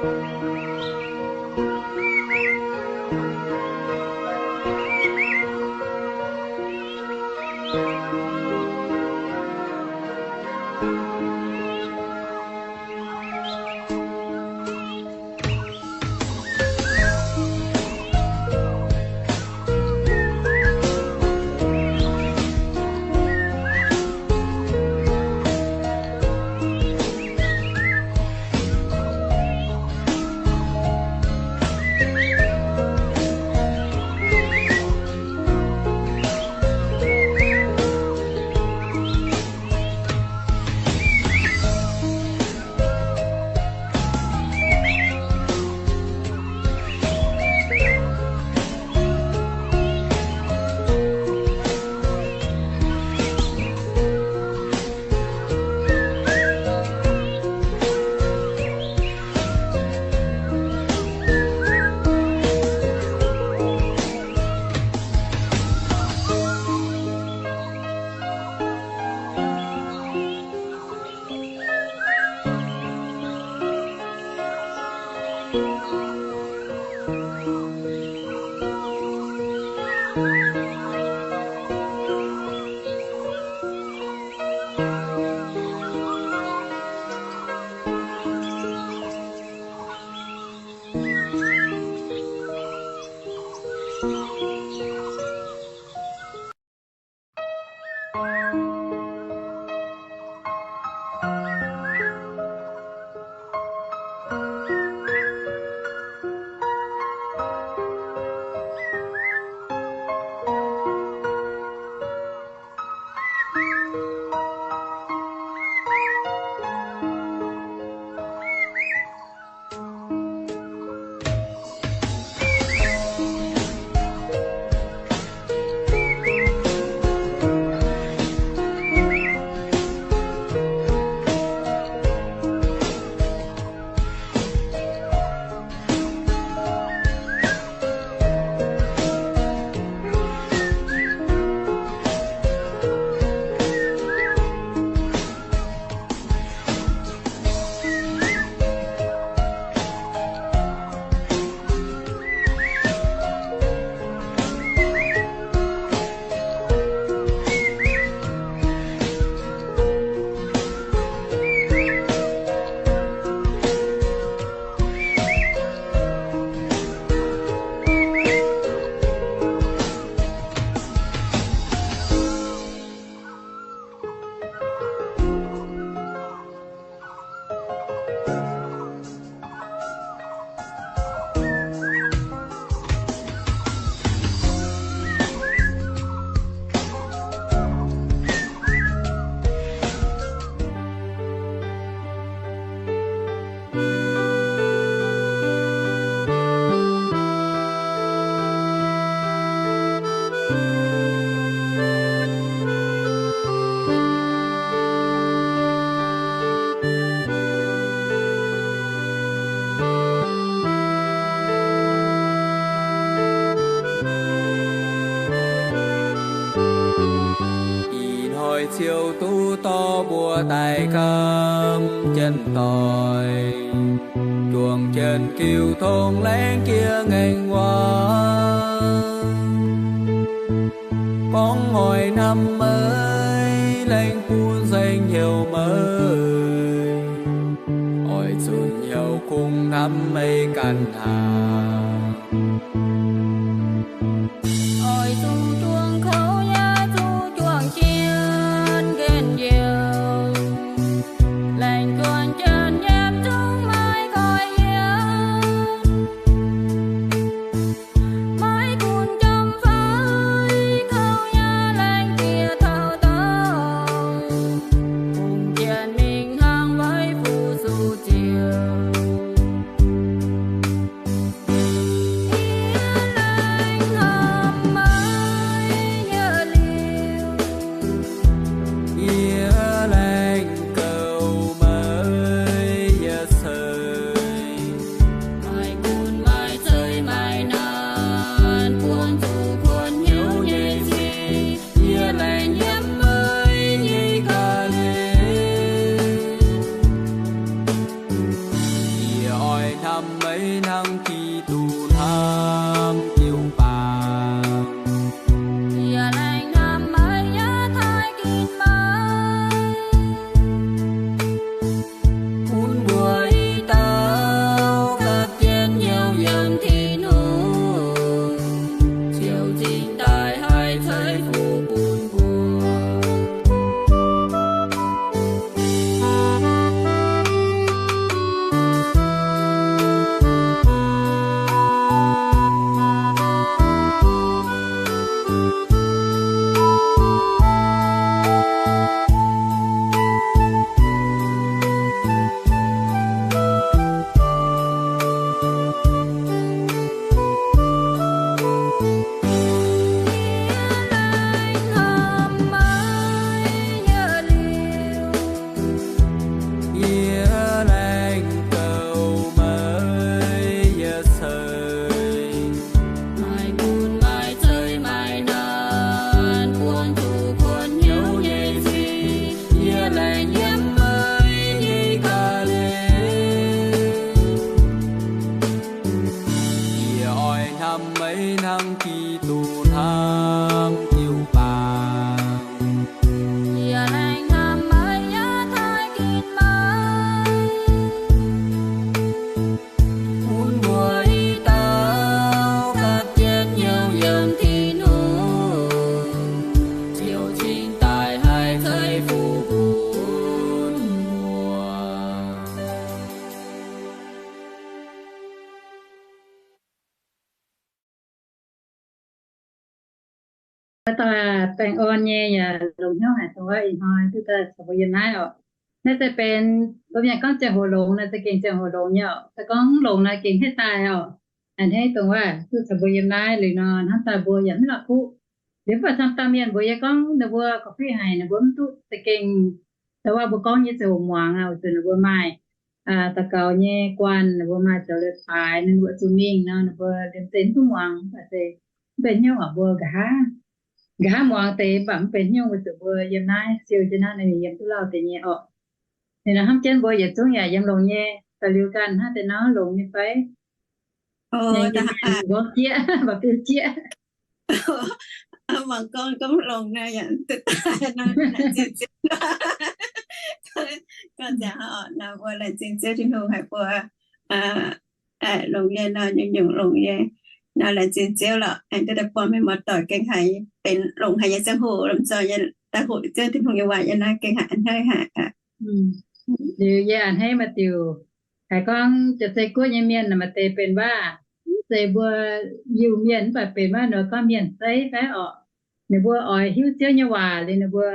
Ih hnoi ziouc duqv dorh mbuo daaih gamh jienv doic, juangc jienv jiu tong laengz jiex ngaengc waac. Gorngv oix hnamv meih, laengz bun nzengc hnyouv meih, oix zunh hnyouv kungx hnamv meih ganh hnangv. Oix zuqc juangc kouv yaac zuqc juangc jienv njien-youh, laengz juonc jienv yiem zungv maiv goix yiem. Maiv gunv jomc fai kouv yaac laengz bieqc taux dorngx, hungh jien mingh hnangv weic fuqv zuqc ziouc. Yie laengz hnamv meih, hnangv Giduc hnamv jiu-baang. Yie laengz hnamv meih yaac taaih ginv meih. Bun mbuo i dauh gapv jienv hnyouv yiem Tin-Hungh, ziouc cingx daaih haih ceix fuqv bun mbuo. Yie laengz hnamv meih nyei liuz, yie laengz douc meih nyei ceix. Maaih gunv maaih zeiz maaih naanc, buangh zuqc kuonx hnyouv nyei sic, yie laengz yiem meih nyei ga'hlen. Yie oix hnamv meih hnangv Giduc hnamv jiu-baang. Yie laengz hnamv meih yaac taaih ginv meih. Bun mbuo i dauh gapv jienv hnyouv yiem Tin-Hungh, ziouc cingx daaih haih ceix fuqv bun mbuo. Mbuo daaih baengh orn nyei yaac longx hnyouv haic dongh wuov ih hnoi duqv daaih caux mbuo yiem naaiv oc. Naaiv se benx mbuo mienh gorngv ziangh hoc longx nor, za'gengh ziangh hoc longx nyei oc. Se gorngv longx nor gengh hneiv daaih oc. A'hneiv dongh wuov duqv caux mbuo yiem naaiv liuz nor, hnamv daaih mbuo yaac mv la'kuqv. Liuz mv baac camv dauh mienh mbuox yie gorngv ninh mbuo korv-fiqv haic, ninh mbuo mv duqv za'gengh, dongh wuov mbuo gorngv nyei ziangh hoc muangx aqv, weic zuqc ninh mbuo maaih daux gaux nyei guanh, ninh mbuo maaih zoux leiz-baaix, ninh mbuo zuqc mingh nor, ninh mbuo liemh zeih mv duqv muangx, mv baac se mv benx hnyouv oc, mbuo nqa'haav, nqa'haav muangx deix mv baac mv benx hnyouv, weic zuqc mbuo yiem naaiv siou jienv naaiv, ninh yiem duqv lauh deix nyei orqc. Ninh nor hnamv jienv mbuo yietc zungv yaac yiem longx nyei, da'liuz ganh hnangv deix nor longx nyei fai? Mbuo jieqv, mbuo biuv jieqv. Mangc gorngv gorngv longx naaiv yaac duqv daaih nor, laengz zingh Ziouv. Gorngv nzengc hnangv nor, mbuo laengz zingh Ziouv Tin-Hungh haic mbuo longx nyei nor, nyungc-nyungc longx nyei nor, laengz zingh Ziouv lorqc. Aengx duqv daaih buangh mienh muoz-doic gengh haiz benx longx haic nyei ziangh hoc, lomh nzoih nyei daaih hoqc Ziouv Tin-Hungh nyei waac yiem naaiv gengh haiz a'hneiv haic. Liuz yie a'hneiv maaih diuc haiz gorngv jiex zei guoqv nyei mienh maaih deix benx waac, mv zeiz mbuo Iu-Mienh mv baac benx waac nor gorngv mienh zeiv fai orqc. Ninh mbuo oix hiuv Ziouv nyei waac liuz ninh mbuo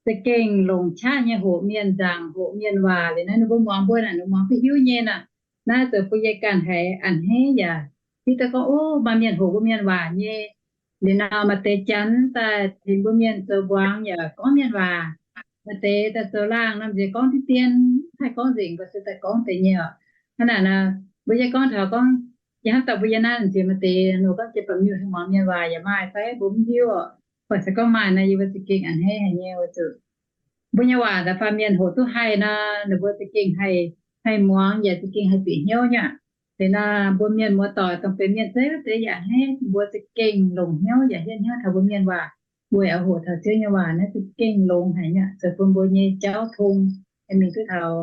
za'gengh longc qaqv nyei hoqc mienh nzaangc, hoqc mienh waac liuz naaiv ninh mbuo muangx mbuo naaic, ninh muangx duqv hiuv nyei naaic. Naaiv zoux bun yie ganh haiz a'hneiv yaac hiuv duqv gorngv, ov, maaih mienh hoqc mbuo mienh waac nyei. Liuz nor maaih deix janx daaih tengx mbuo mienh zoux mbuangz yaac gorngv mienh waac. Maaih deix daaih zoux laangh nor, m'nziex gorngv diqv dien, haih gorngv nzengc, mbuo se daaih gorngv deix nyei oc. Hnangv naaic nor, mbuo yie gorngv taux gorngv, yie hnamv daaih mbuo yie naaiv m'nziex maaih deix nor gorngv jiex ba'miuh haih muangx mienh waac yaac maaih fai, mbuo mv hiuv oc. Mv baac se gorngv maaih nor, yie mbuo za'gengh a'hneiv haic nyei, weic zuqc mbuo nyei waac daaih faanh mienh hoqc duqv haih nor, ninh mbuo za'gengh haih, haih muangx yaac za'gengh haih bieqc hnyouv nyei aqv. Liuz nor mbuo mienh muoz-doic dongh benx mienh zeiv wuov deix yaac a'hneiv, mbuo za'gengh longc hnyouv yaac hietv hnyouv taux mbuo mienh waac, weic oix hoqc taux Ziouv nyei waac naaiv za'gengh longx haic nyei aqv. Zoux bun mbuo nyei jauv tong, mingh duqv taux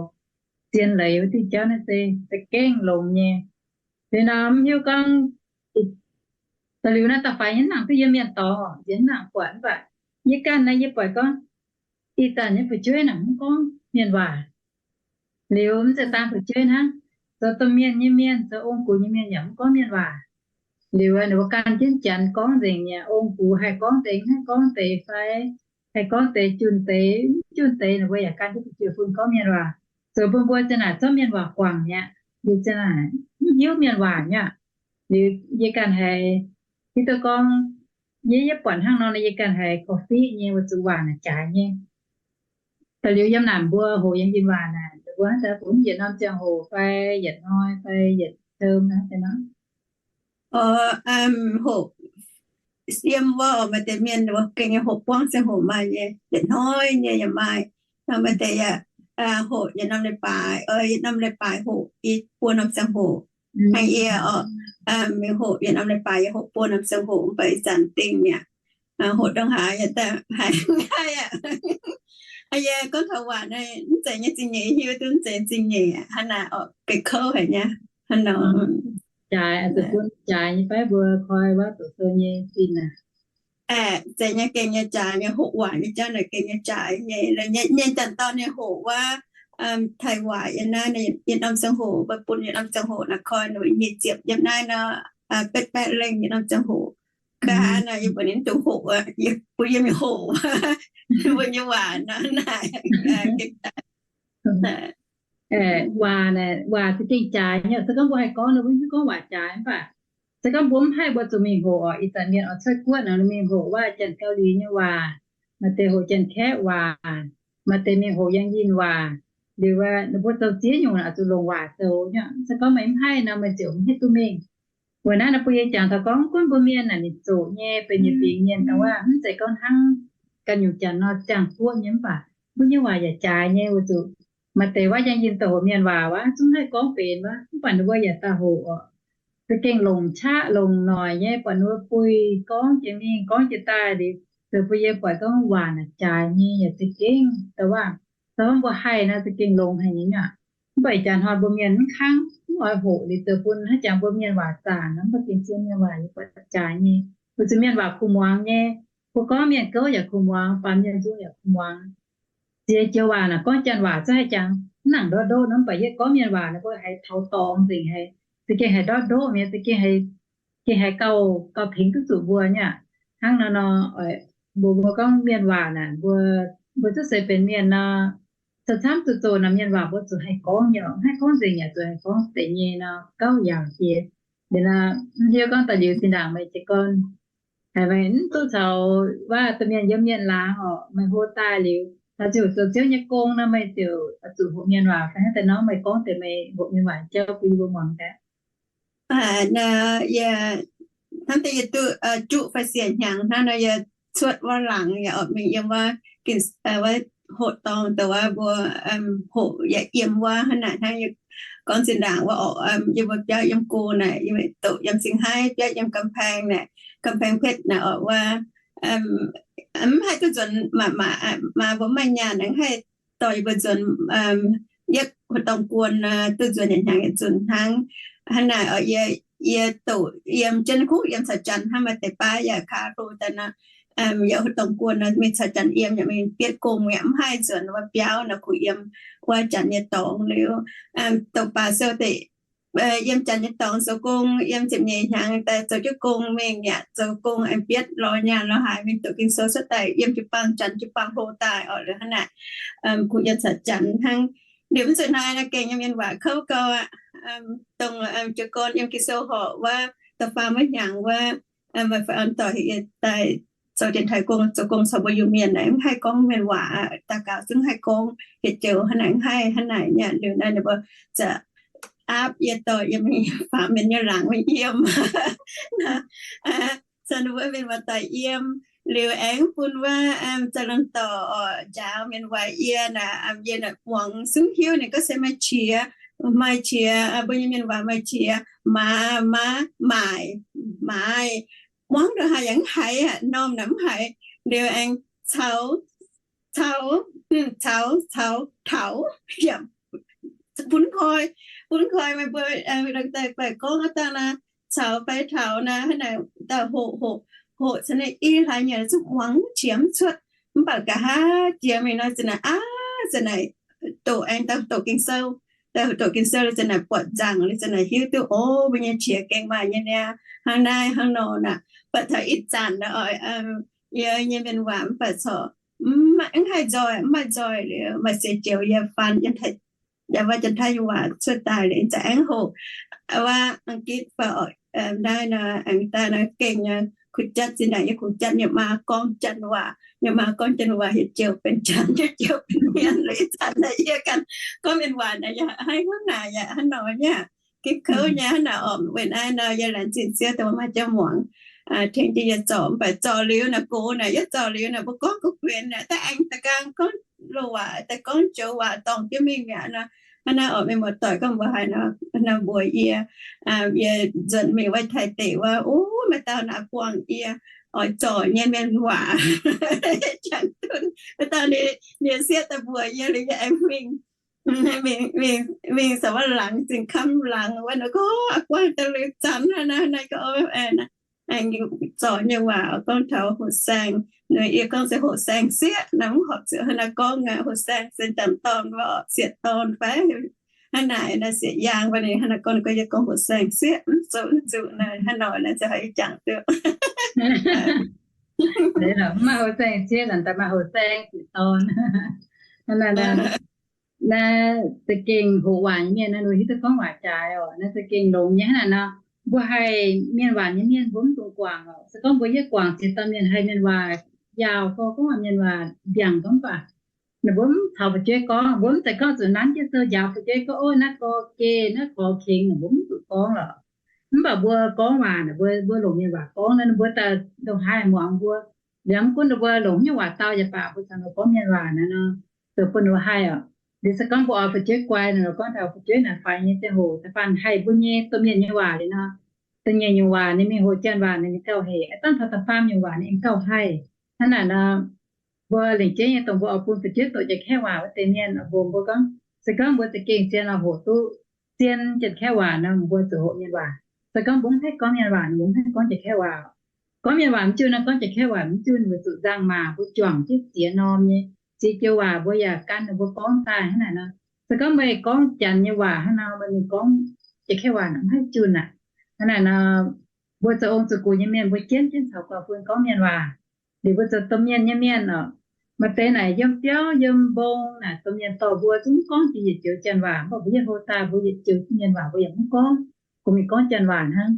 zien leiz wuov diuh jauv naaiv se za'gengh longx nyei. Liuz nor mv hiuv gorngv da'liuz naaiv da'faanh nyei mv nangc duqv yiem mienh dorngx, yie mv nangc buatc, mv baac yie ganh naaiv yie buatc gorngv ih zanc nyei fu'jueiv naaic mv gorngv mienh waac. Liuz mv zeiz dangh fu'jueiv hnangv, zoux domh mienh nyei mienh, zoux ong-gux nyei mienh yaac mv gorngv mienh waac. Liuz ninh mbuo gan jienv janx gorngv nzengc nyei, ong-gux haih gorngv deix, haih gorngv deix fai, haih gorngv deix junh deix, mv junh deix, ninh mbuo yaac gan jienv fu'jueiv fun gorngv mienh waac. Zoux bun mbuo za'naaic zorqv mienh waac guangc mi'aqv. Liuz za'naaic mv hiuv mienh waac mi'aqv. Liuz yie ganh haiz hiuv duqv gorngv, yie, yie buatc hnangv nor, yie ganh haiz korv-fiqv nyei, weic zuqc waac naaic jaaix nyei. Da'liuz yiem naaic mbuo hoqc yiem yinh waac naaic, mbuo hnangv daaih funx yietc norm ziangh hoc fai yietc hnoi fai yietc term hnangv deix nor. Hoqc yiem wuov maaih deix mienh gengh nyei hoqc buangv ziangh hoc maaih nyei, yietc hnoi nyei yaac maaih. Nor maaih deix yaac hoqc yietc norm leiz-baaix, yietc norm leiz-baaix hoqc i buo norm ziangh hoc. Hnangv yie oc, mingh hoqc yietc norm leiz-baaix yie hoqc buo norm ziangh hoc mv baac ih zanc dingh mi'aqv. Hoqc ndongc haaix yaac daaih haiz mv haih aqv. Yie gorngv taux waac naaiv mv zeiz nyei zingh nyeic, hiuv duqv mv zeiz zingh nyeic aqv. Hnangv naaic oc, ga'kouv haic nyei. Hnangv nor, jaaix, jaaix nyei fai mbuo koi waac doqc sou nyei zinh aac. Aeqv, zeiz nyei, gengh nyei jaaix nyei, hoqc waac nyei jauv naaic gengh nyei jaaix nyei. Nyei, nyei zanc dorn nyei hoqc wuov, taaih waac yiem naaiv, yietc norm ziangh hoc, mbuo bun yietc norm ziangh hoc naaic koi ninh nyic ziepc yiem naaiv nor, betv baeqv lengh yietc norm ziangh hoc. Nqa'haav nor yie mbuox ninh mv dungx hoqc, yie bun yie mingh hoqc mbuo nyei waac nor naaic. Waac naaic, waac za'gengh jaaix nyei. Se gorngv mbuo haih gorngv nor, mbuo hiuv gorngv waac jaaix mv baac se gorngv mbuo mv haih, mbuo zuqc mingh hoqc oc. Ih zanc mienh oix cuotv guoqv nor, mingh hoqc waac Janx-Gauh-Liuz nyei waac, maaih deix hoqc Janx-Kaeqv waac, maaih deix mingh hoqc Yangh Yinh waac. Liuz ninh mbuo zoux ziex nyungc oix zuqc longc waac zoux nyei. Se gorngv meih mv haih nor, meih ziouc mv hiuv duqv mingh. Weic naaiv nor bun yie jangx taux gorngv gunv mbuo mienh naaic mingh zoqc nyei benx nyei fingx mienh dongh waac mv zeiz gorngv hnangv ganh nyungc janx nor ziangh guoqv nyei mv baac mbuo nyei waac yaac jaaix nyei. Weic zuqc maaih deix waac Yangh Yinh daaih hoqc mienh waac wuov zungv haih gorngv benx wuov, mv baac ninh mbuo yaac daaih hoqc oc. Za'gengh longc qaqv longc noic nyei, buatc ninh mbuo buih gorngv jiex mingh gorngv jiex daaih liuz, zoux bun yie buatc gorngv waac naaic jaaix nyei yaac za'gengh dongh waac, se gorngv mbuo haih nor za'gengh longx haic nyei aqv. Mv baac ih jaax hnoi mbuo mienh mv kangv, mv oix hoqc liuz zoux bun haaix jangx mbuo mienh waac zaanc nor, mv baac gengh zien mienh waac yie buatc jaaix nyei. Weic zuqc mienh waac kuh muangx nyei, mbuo gorngv mienh gouv yaac kuh muangx, baamh mienh nzung yaac kuh muangx. Ziex joux waac naaic gorngv janx waac zungv haih jangx mv nangc ndortv ndoqv nor, mv baac yie gorngv mienh waac naaic mbuo haiz taux dorngx nzengc, haiz za'gengh haiz ndortv ndoqv mi'aqv, za'gengh haiz gengh haiz gauh, gauh tengx duqv zuqc mbuo nyei aqv. Hnangv nor nor, mbuo, mbuo gorngv mienh waac naaic, mbuo, mbuo zungv se benx mienh nor, camv-camv zuqc zoqc naaic mienh waac mbuo zuqc haih gorngv nyei, mv haih gorngv nzengc yaac zuqc haih gorngv deix nyei nor, gauh yaauc jiex. Liuz nor, yie gorngv daaih liuz zinh ndaangc meih jiez gorn haiz meih mv duqv caux waac domh mienh yiem mienh laangz oc, meih hlo daaih liuz, taux ziouc zoux Ziouv nyei gong nor, meih ziouc zuqc hoqc mienh waac fai hnangv daaih nor, meih gorngv deix meih hoqc mienh waac jauv bun yie mbuo muangx daaih. Hnamv deix yie duqv juqv fai siec hnyangx hnangv nor, yie cuotv wuov laangz yaac oix mingh yiem wuov, wuov hoqc dorngh dongh wuov mbuo hoqc yaac yiem wuov hnangv naaic hnangv. Gorngv zinh ndaangc wuov oc, yie mbuo biauv yiem go naaic, yie mbuo doqc yiem Sing Hai, biauv yiem Ga'mpaeng naaic, Ga'mpaeng Petv naaic oc wuov, mv haih duqv nzuonx, maa, maa mbuo maaih nyaanh mv haih dorh yie mbuo nzuonx yietv hoqc dorngh guon duqv nzuonx yietc hnyangx yietc nzunc hnangv. Hnangv naaic oc, yie, yie doqc yiem jienv kuv yiem caux janx hnangv, maaih deix baav yaac kaav hlo daaih nor, yaac hoqc dorngh guon nor mingh caux janx yiem, yaac mingh bietv gong, yaac mv haih nzuonx wuov biauv nor, kuh yiem wuov janx nyei dorngx liuz, doqc baac sou deix yiem janx nyei dorngx zoux gong, yiem ziepc nyeic hnyangx daaih zoux jienv gong mingh yaac zoux gong aengx bietv lorz nyaanh lorz haaix mingh doqc Ging-Sou cuotv daaih yiem jiu-baang, janx jiu-baang hlo daaih oc. Liuz hnangv naaic kuh yiem caux janx hnangv. Liuz mv zuqc naaiv naaiv gengh nyei mienh waac kouv gau aqv. Dongh jiez gorn yiem Ging-Sou horqc wuov, da'faam wuov hnyangx wuov, maaih fai an doic yie daaih zoux dienx taaix gong, zoux gong caux mbuo Iu-Mienh naaic mv haih gorngv mienh waac, daux gaux zungv haih gorngv hieh joux hnangv naaic, mv haih hnangv naaic nyei. Liuz naaiv ninh mbuo zaqc aapv yie dorh yiem faam mienh nyei laangz mingh yiem. Caux ninh mbuo mienh waac daaih yiem, liuz aengx bun wuov za'lon dorc oc njaaux mienh waac yie naaic, yie naaic muangx zungv hiuv ninh gorngv se maaih qiex, maaih qiex, mbuo nyei mienh waac maaih qiex, maaz, maaz, maaic, maaiz. Muangx ndongc haaix yaac mv haiz aqv, norm naaic mv haiz. Liuz aengx caux, caux, caux, caux, taux, yaac bun koi, bun koi meih mbuo daaih gorngv aav dangh naaic, caux fai taux naaic, hnangv naaic daaih hoqc, hoqc, hoqc caux ninh i hlaax nyieqc zuqc muangx qiex mv cuotv. Mv baac nqa'haav jiex mingh nor, za'naaic aav, za'naaic doqc aengx daaih doqc Ging-Sou, daaih doqc Ging-Sou liuz za'naaic buatc nzaangc liuz za'naaic hiuv duqv, o, mbuo nyei qiex gengh maaih nyei niaa, hnangv naaiv hnangv nor naaic. Mv baac taux ih zanc naaic oc, yie nyei mienh waac mv baac corc mv haih nzoih, mv maaih nzoih liuz maaih seix joux yie faan yiem, yaac wuov Janx-Taiv nyei waac cuotv daaih liuz za'aengx hoqc wuov Ang-gitv fai oc, naaiv nor aengx daaih nor gengh kuh jatv zinh ndaangc yie kuh jatv nyei maa gorngv Janx waac, nyei maa gorngv Janx waac hieh joux benx Janx, hieh joux benx mienh liuz ih zanc naaic yie ganh gorngv mienh waac naaic yaac haiz hnangv naaic yaac hnangv nor nyei. Gengh kouv nyei hnangv naaic oc. Weic naaiv nor yie laengz zingh Ziouv dongh maaih jauv muangx tengx jienv yie zorc, mv baac zorc liuz naaic gox naaic, yie zorc liuz naaic mbuo gorngv ga'kuenx naaic daaih aengx da'gaang gorngv loz-waac, daaih gorngv joux waac dorngc jienv mingh mi'aqv nor. Hnangv naaiv oc, mienh muoz-doic, gorngv mbuo haaix nor nor mbuox yie, yie nzuonx mingh wuov Taiv deic wuov, o, maaih dauh naaic buangh yie oix zorc nyei mienh waac. Jangx dunh maaih dauh ninh sieqv daaih mbuox yie liuz, yie aengx mingh, mingh, mingh, mingh sax wuov laangz, zinh kamv laangz wuov nor, gorngv, Aa, buangh daaih liuz zanc hnangv naaiv, naaiv gorngv, aengx zorc nyei waac gorngv taux hoqc saeng. Yie gorngv se hoqc saeng sieqv, naaiv mv horpc zuqc hnangv naaiv gorngv aqv. Hoqc saeng se janx-dorn wuov, sieqv-dorn fai hnangv naaic, naaiv sieqv yaang wuov, ninh hnangv naaic gorngv, ninh gorngv, yie gorngv hoqc saeng sieqv, mv zuqc, mv zuqc naaic, hnangv nor naaiv ziouc haiz jangx duqv. Mv maaih hoqc saeng sieqv, daaih maaih hoqc saeng sieqv-dorn. Hnangv naaic, naaiv za'gengh hoqc waac nyei mienh naaiv, ninh hiuv duqv gorngv waac jaaix oc. Naaiv za'gengh longx nyei hnangv naaic nor. Mbuo haih mienh waac nyei mienh mbuo mv dungx guangc oc. Se gorngv mbuo yie guangc ziex dauh mienh haih mienh waac njaaux gorx, gorngv waac mienh waac mbiaangc gorngv baac, ninh mbuo mv caux fu'jueiv gorngv. Mbuo mv zeiz gorngv zuqc nanv jienv sou njaaux fu'jueiv gorngv, o, naaiv gorx geh, naaiv gorx kengx, ninh mbuo mv zuqc gorngv lorqc. Mv baac mbuo gorngv waac naaic, mbuo, mbuo longc mienh waac gorngv nor, ninh mbuo daaih ndongc haaix muangx mbuo. Liemh gunv ninh mbuo longc hnyouv waac dau yaac baac, mbuo caux ninh gorngv mienh waac naaiv nor, zoux bun ninh mbuo haih oc. Liuz se gorngv mbuo oix fu'jueiv guai nor, gorngv taux fu'jueiv naaic faix nyei ziangh hoc, da'faanh haih mbuo nyei domh mienh nyei waac liuz nor, da'nyeic nyungc waac ninh mingh hoqc janx waac ninh gauh hec, aav dangh taux da'faam nyungc waac ninh gauh haih. Hnangv naaic nor, mbuo lengc jeiv nyei dongh mbuo oix bun fu'jueiv doqc Janx-Kaeqv waac wuov deix mienh, mbuox mbuo gorngv, se gorngv mbuo za'gengh zien oix hoqc duqv zien Janx-Kaeqv waac nor, mbuo zuqc hoqc mienh waac. Se gorngv mbuo mv haih gorngv mienh waac, mbuo mv haih gorngv Janx-Kaeqv waac. Gorngv mienh waac mv junh nor, gorngv Janx-Kaeqv waac mv junh, weic zuqc nzangc-maac mbuo juangc jienv ziex norm nyei, ziex joux waac mbuo yaac gan ninh mbuo gorngv daaih hnangv naaic nor. Se gorngv meih gorngv Janx nyei waac hnangv nor, meih mingh gorngv Janx-Kaeqv waac mv haih junh aqv. Hnangv naaic nor, mbuo zoux ong zoux gux nyei mienh mbuo jienv jienv caux guangc bun gorngv mienh waac. Liuz mbuo zoux domh mienh nyei mienh oc, maaih deix naaic yiem biauv yiem mbong naaic domh mienh dorh mbuo zungv gorngv jiex yietc joux Janx waac, mv baac mbuo yietc hlo daaih mbuo yietc joux mienh waac mbuo yaac mv gorngv, kungx mingh gorngv Janx waac hnangv.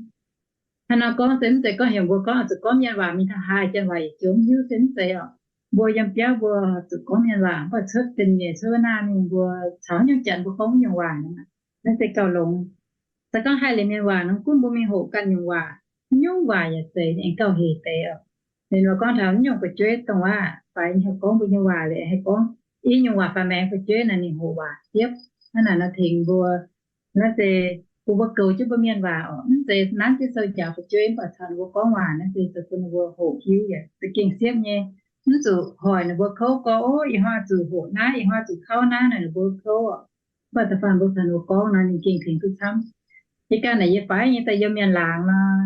Hnangv nor gorngv se mv zeiz gorngv heuc mbuo gorngv zuqc gorngv mienh waac mingh taux haaix Janx waac yietc joux mv hiuv, se mv zeiz oc. Mbuo yiem biauv mbuo zuqc gorngv mienh waac, mv baac cuotv da'nyeic cuotv wuov naaiv mingh mbuo caux haaix nyungc Janx mbuo gorngv wuov nyungc waac nor, naaiv se gauh longx. Se gorngv haih liuz mienh waac nor, gunv mbuo mingh hoqc ganh nyungc waac, haaix nyungc waac yaac zeiz aengx gauh hec deix oc. Ninh mbuo gorngv taux wuov nyungc fu'jueiv dongh waac faix nyei haih gorngv mbuo nyei waac liuz haih gorngv i nyungc waac faix maengx fu'jueiv naaic ninh hoqc waac siepv. Hnangv naaic nor tengx mbuo, naaiv se bun mbuo goux jienv mbuo mienh waac oc. Mv zeiz nanv jienv sou njaaux fu'jueiv mv baac caux ninh mbuo gorngv waac, naaiv se zoux bun ninh mbuo hoqc hiuv yaac za'gengh siepv nyei. Mv zuqc hoic ninh mbuo kouv gorngv, o, ih hnoi zuqc hoqc naaiv, ih hnoi zuqc kauv naaiv naaic, ninh mbuo kouv oc. Mv baac da'faanh mbuo caux ninh mbuo gorngv nor, ninh gengh tengx duqv camv. Yie ganh naaic yie faix nyei daaih yiem mienh laangz nor,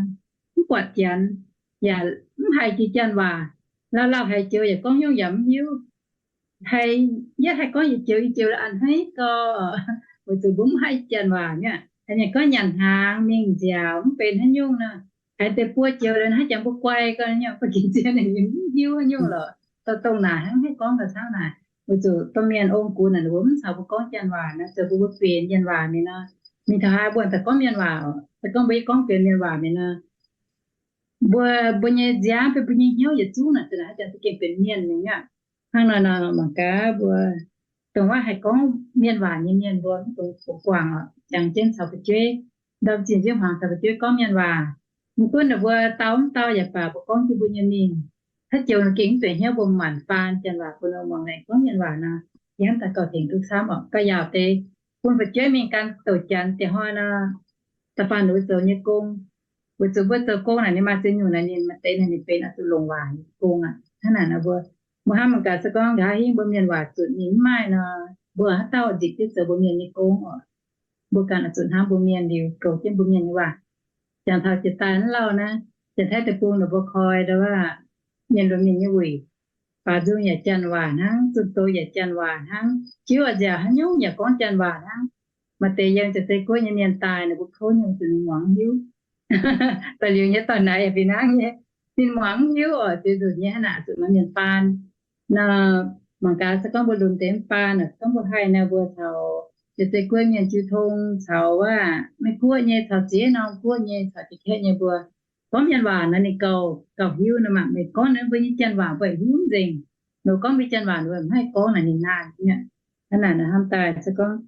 mv buatc Janx, yaac mv haiz jiex Janx waac. Lauh lauh haiz joux yaac gorngv nyungc yaac mv hiuv. Haiz, yie haih gorngv yietc joux, yietc joux la'anh hneiv gau, weic zuqc mbuo mv haih Janx waac nyei. Haiz mienh gorngv nyanc hnaangx mingh nziaauc mv benx haaix nyungc nor, haiz deix buo joux liuz hnangv jangx mbuo guai gau nyei, ba'gi zien ninh mv hiuv haaix nyungc lorqc. Dongh naaic hnangv haih gorngv gauh camv naaic, weic zuqc domh mienh ong-gux naaic ninh mbuo mv caux mbuo gorngv Janx waac nor, zoux bun mbuo benx mienh waac mi'aqv nor. Mingh taux haaix mbuo daaih gorngv mienh waac oc. Se gorngv mbuo yie gorngv benx mienh waac mi'aqv nor, mbuo, mbuo nyei nziaamv fai mbuo nyei hnyouv yietc zungv naaic za'naaic haaix zanc za'gengh benx mienh nyei aqv. Hnangv nor nor mangc gaax mbuo dongh wuov haih gorngv mienh waac nyei mienh mbuo mv dungx guangc oc, jangx jienv caux fu'jueiv, ndau zinh nziouv hmuangx caux fu'jueiv gorngv mienh waac. Mv gunv ninh mbuo dau mv dau yaac baac mbuo gorngv jienv mbuo nyei mingh. Haaix joux ninh gengh mv benx hnyouv mbuo maanc faan Janx waac bun ninh muangx, aengx gorngv mienh waac nor, yie hnamv daaih gauh tengx duqv camv oc. Gauh yaauc deix bun fu'jueiv mingh gan douc Janx diex hnoi nor, da'faanh ninh mbuo zoux nyei gong. Weic zuqc mbuo zoux gong naaic ninh maaih ziex nyungc naaic, ninh maaih deix naaic ninh benx oix zuqc longc waac nyei gong aqv. Hnangv naaic nor mbuo, mbuo hnamv mangc gaax se gorngv nqa'haav hingv mbuo mienh waac zuqc mingh mv maaih nor, mbuo haaix dauh nzipc jienv zoux mbuo mienh nyei gong oc. Mbuo ganh oix zuqc hnamv mbuo mienh liuz goux jienv mbuo mienh nyei waac. Jangx taux jiex daaih mv lauh naaiv, Janx-Taiv deic-bung ninh mbuo koi ndau wuov mienh lunx mienh nyei wuic, faaux nzung yaac Janx waac hnangv, zunh doz yaac Janx waac hnangv, jiuv a'nziaauc haaix nyungc yaac gorngv Janx waac hnangv. Maaih deix yiem Janx-Zei Guoqv nyei mienh daaih, ninh mbuo kouv nyungc zuqc ninh muangx mv hiuv. Da'liuz nyei dorh naaic yaac fih hnangv nyei, ninh muangx mv hiuv oc. Ziex nzunc nyei hnangv naaic zuqc maaih mienh faan nor, mangc gaax se gorngv mbuo lunx deix mv faan, se gorngv mbuo haih nor, mbuo caux Janx-Zei Guoqv mienh jiu tong caux wuov Meiv Guoqv nyei, caux ziex norm guoqv nyei, caux Janx-Kaeqv nyei mbuo gorngv mienh waac nor ninh gauh, gauh hiuv nor. Mangc meih gorngv naaiv mbuo nyei Janx waac mbuo hiuv nzengc. Ninh gorngv mbuo Janx waac ninh mbuo mv haih gorngv naaic ninh naaic nyei. Hnangv naaic nor hnamv daaih se gorngv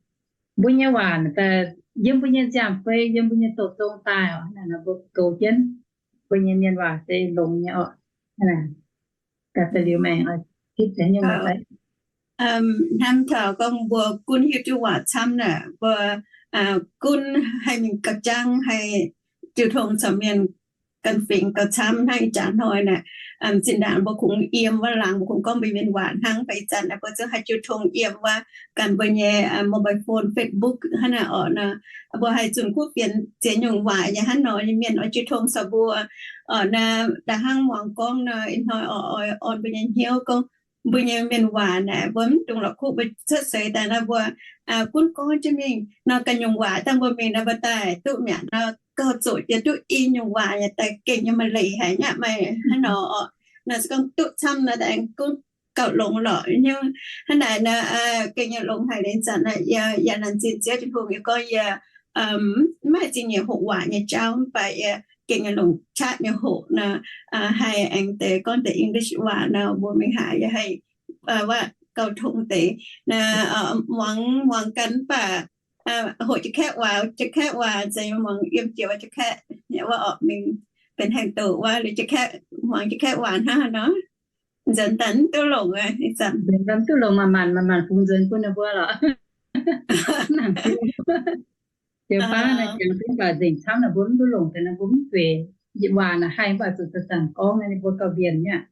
mbuo nyei waac daaih yiem mbuo nyei nziaamv-fei, yiem mbuo nyei douz-zong daaih oc. Hnangv naaic nor mbuo goux jienv mbuo nyei mienh waac se longx nyei oc. Hnangv naaic, gaax da'liuz maengx oix hitv deix nyungc daaih. Hnamv taux gorngv mbuo gunv hiuv duqv waac camv naaic, mbuo gunv haih mingh gauh jangv, haih jiu tong caux mienh ganh fingx gauh camv hnangv ih jaax hnoi naaic. Zinh ndaangc mbuo kungx yiem wuov laangz, mbuo kungx gorngv mbuo mienh waac hnangv. Mv baac ih zanc naaic mbuo zungv haih jiu tong yiem wuov ganh mbuo nyei mobile phone, Facebook hnangv naaic orqc nor. Mbuo haih zunh kuv fienx ziex nyungc waac yaac hnangv nor, mienh oix jiu tong caux mbuo orqc nor. Da'hnangv muangx gorngv nor, ih hnoi oix orn mbuo nyei hnyouv gorngv mbuo nyei mienh waac naaic mbuo mv dungx la'kuqv mbuo cuotv seix daaih nor mbuo gunv gorngv jienv mingh nor ganh nyungc waac dangh mbuo mingh nor mbuo daaih duqv mi'aqv nor, gauh zoqc jiex duqv i nyungc waac yaac daaih gengh nyei maaih leiz haic nyaqv, maaih hnangv nor orqc. Nor se gorngv duqv camv nor daaih gunv gauh longx lorqc. Hnangv naaic nor gengh nyei longx haic. Liuz zanc yie yaac laengz zingh Ziouv Tin-Hungh, yie gorngv yie maiv zingh nyeic hoqc waac nyei jauv, mv baac yie gengh nyei longc qaqv nyei hoqc nor, haih aengx deix gorngv deix English waac nor mbuo mingh haaix yie haih wuov gauh tong deix. Muangx, muangx ganh mv baac hoqc Janx-Kaeqv waac, Janx-Kaeqv waac, zanc muangx yiem jiex wuov Janx-Kaeqv wuov orqc, mingh benx haengh doqc wuov liuz Janx-Kaeqv, muangx Janx-Kaeqv waac hnangv haaix nor, nzuonx daaih mv duqv longc. Ih zanc mv duqv longc, manc-manc, manc-manc fungx nzuonx bun ninh mbuo lorqc. Ziouc baav naaiv jangx duqv baac nzengc camv naaic mbuo mv duqv longc deix naaiv, mbuo mv zueiz. Waac naaic haih mv baac zuqc zanc-zanc gorngv naaiv, ninh mbuo gauh mbienc nyaqv.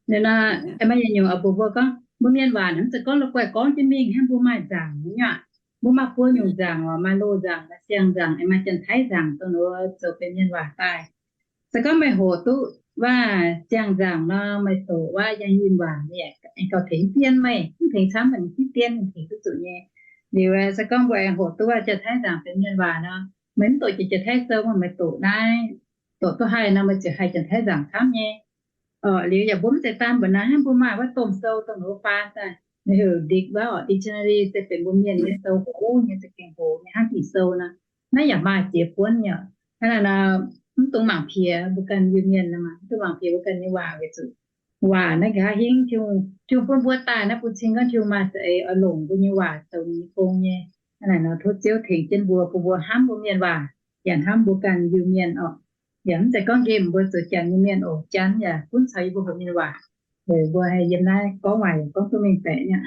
Liuz nor, maaih yietc nyungc oix mbuox mbuo gorngv, mbuo mienh waac naaic mv zeiz gorngv la'guaih gorngv jienv mingh hnangv, mbuo maaih nzaangc nyaqv. Mbuo maaih buo nyungc nzaangc oc, maaih loz nzaangc, maaih siang nzaangc, maaih Janx-Taiv nzaangc dongh ninh mbuo zoux benx mienh waac daaih. Se gorngv meih hoqc duqv waac siang nzaangc nor, meih doqc waac yangh yinh waac, meih yaac gauh tengx dien meih, mv tengx camv, mv dien tengx duqv zuqc nyei. Liuz se gorngv mbuo aengx hoqc duqv waac Janx-Taiv nzaangc benx mienh waac nor, meih mv doqc jiex Janx-Taiv sou, meih doqc naaiv, doqc duqv haih nor, meih ziouc haih Janx-Taiv nzaangc camv nyei. Orqc, liuz yaac mbuo mv zeiz daanh mbuo naaiv, mbuo maaih wuov domh sou dongh ninh mbuo faan daaih, ninh heuc Dicc wuov orqc, dictionary, se benx mbuo mienh nyei sou, hoc nyei, za'gengh hoc nyei, hnangv Ging-Sou nor. Naaiv yaac maaih ziex buonv nyei. Hnangv naaiv nor, mv dungx mangc piex mbuo ganh Iu-Mienh, mv dungx mangc piex mbuo ganh nyei waac weic zuqc waac naaiv nqa'haav hingv Tin-Hungh bun mbuo daaih naaiv, bun cing gorngv Tin-Hungh maaih za'eix oix longc mbuo nyei waac zoux ninh nyei gong nyei. Hnangv naaic nor tov Ziouv tengx jienv mbuo, bun mbuo hnamv mbuo mienh waac, yaac hnamv mbuo ganh Iu-Mienh orqc. Yaac mv zeiz gorngv nqemh mbuo zoux Janx nyei mienh oc. Janx yaac gunv caux yie mbuo hoqc mienh waac, weic mbuo haih yiem naaiv gorngv waac yaac gorngv duqv mengh baeqc nyei.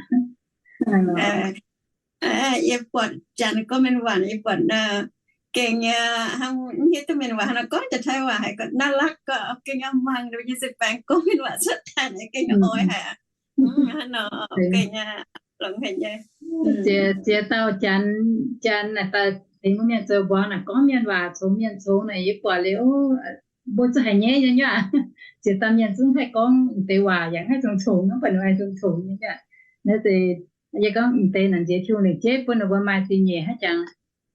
Yie buatc Janx gorngv mienh waac, yie buatc gengh nyei, hnangv mv hiuv duqv mienh waac hnangv nor gorngv Janx-Taiv waac haiz gauh น่ารัก gauh gengh nyei, muangx ninh mbuo nyei se baengx gorngv mienh waac cuotv daaih gengh oix haic. Hnangv nor gengh nyei, longx haic nyei. Ziex, ziex dauh Janx, Janx naaic daaih tengx mbuo mienh zoux mbuangz naaic gorngv mienh waac congx mienh congx naaic yie buatc liuz, mbuo zuqc haiz nyaiv nyei nyuoqc. Ziex dauh mienh zungv haih gorngv deix waac yaac haih congx congx, mv baac ninh haih congx congx nyei aqv. Naaiv se yie gorngv m'deix naaic nziex Tin-Hungh lengc jeiv bun ninh mbuo maaih zingh nyeic hnangv jangx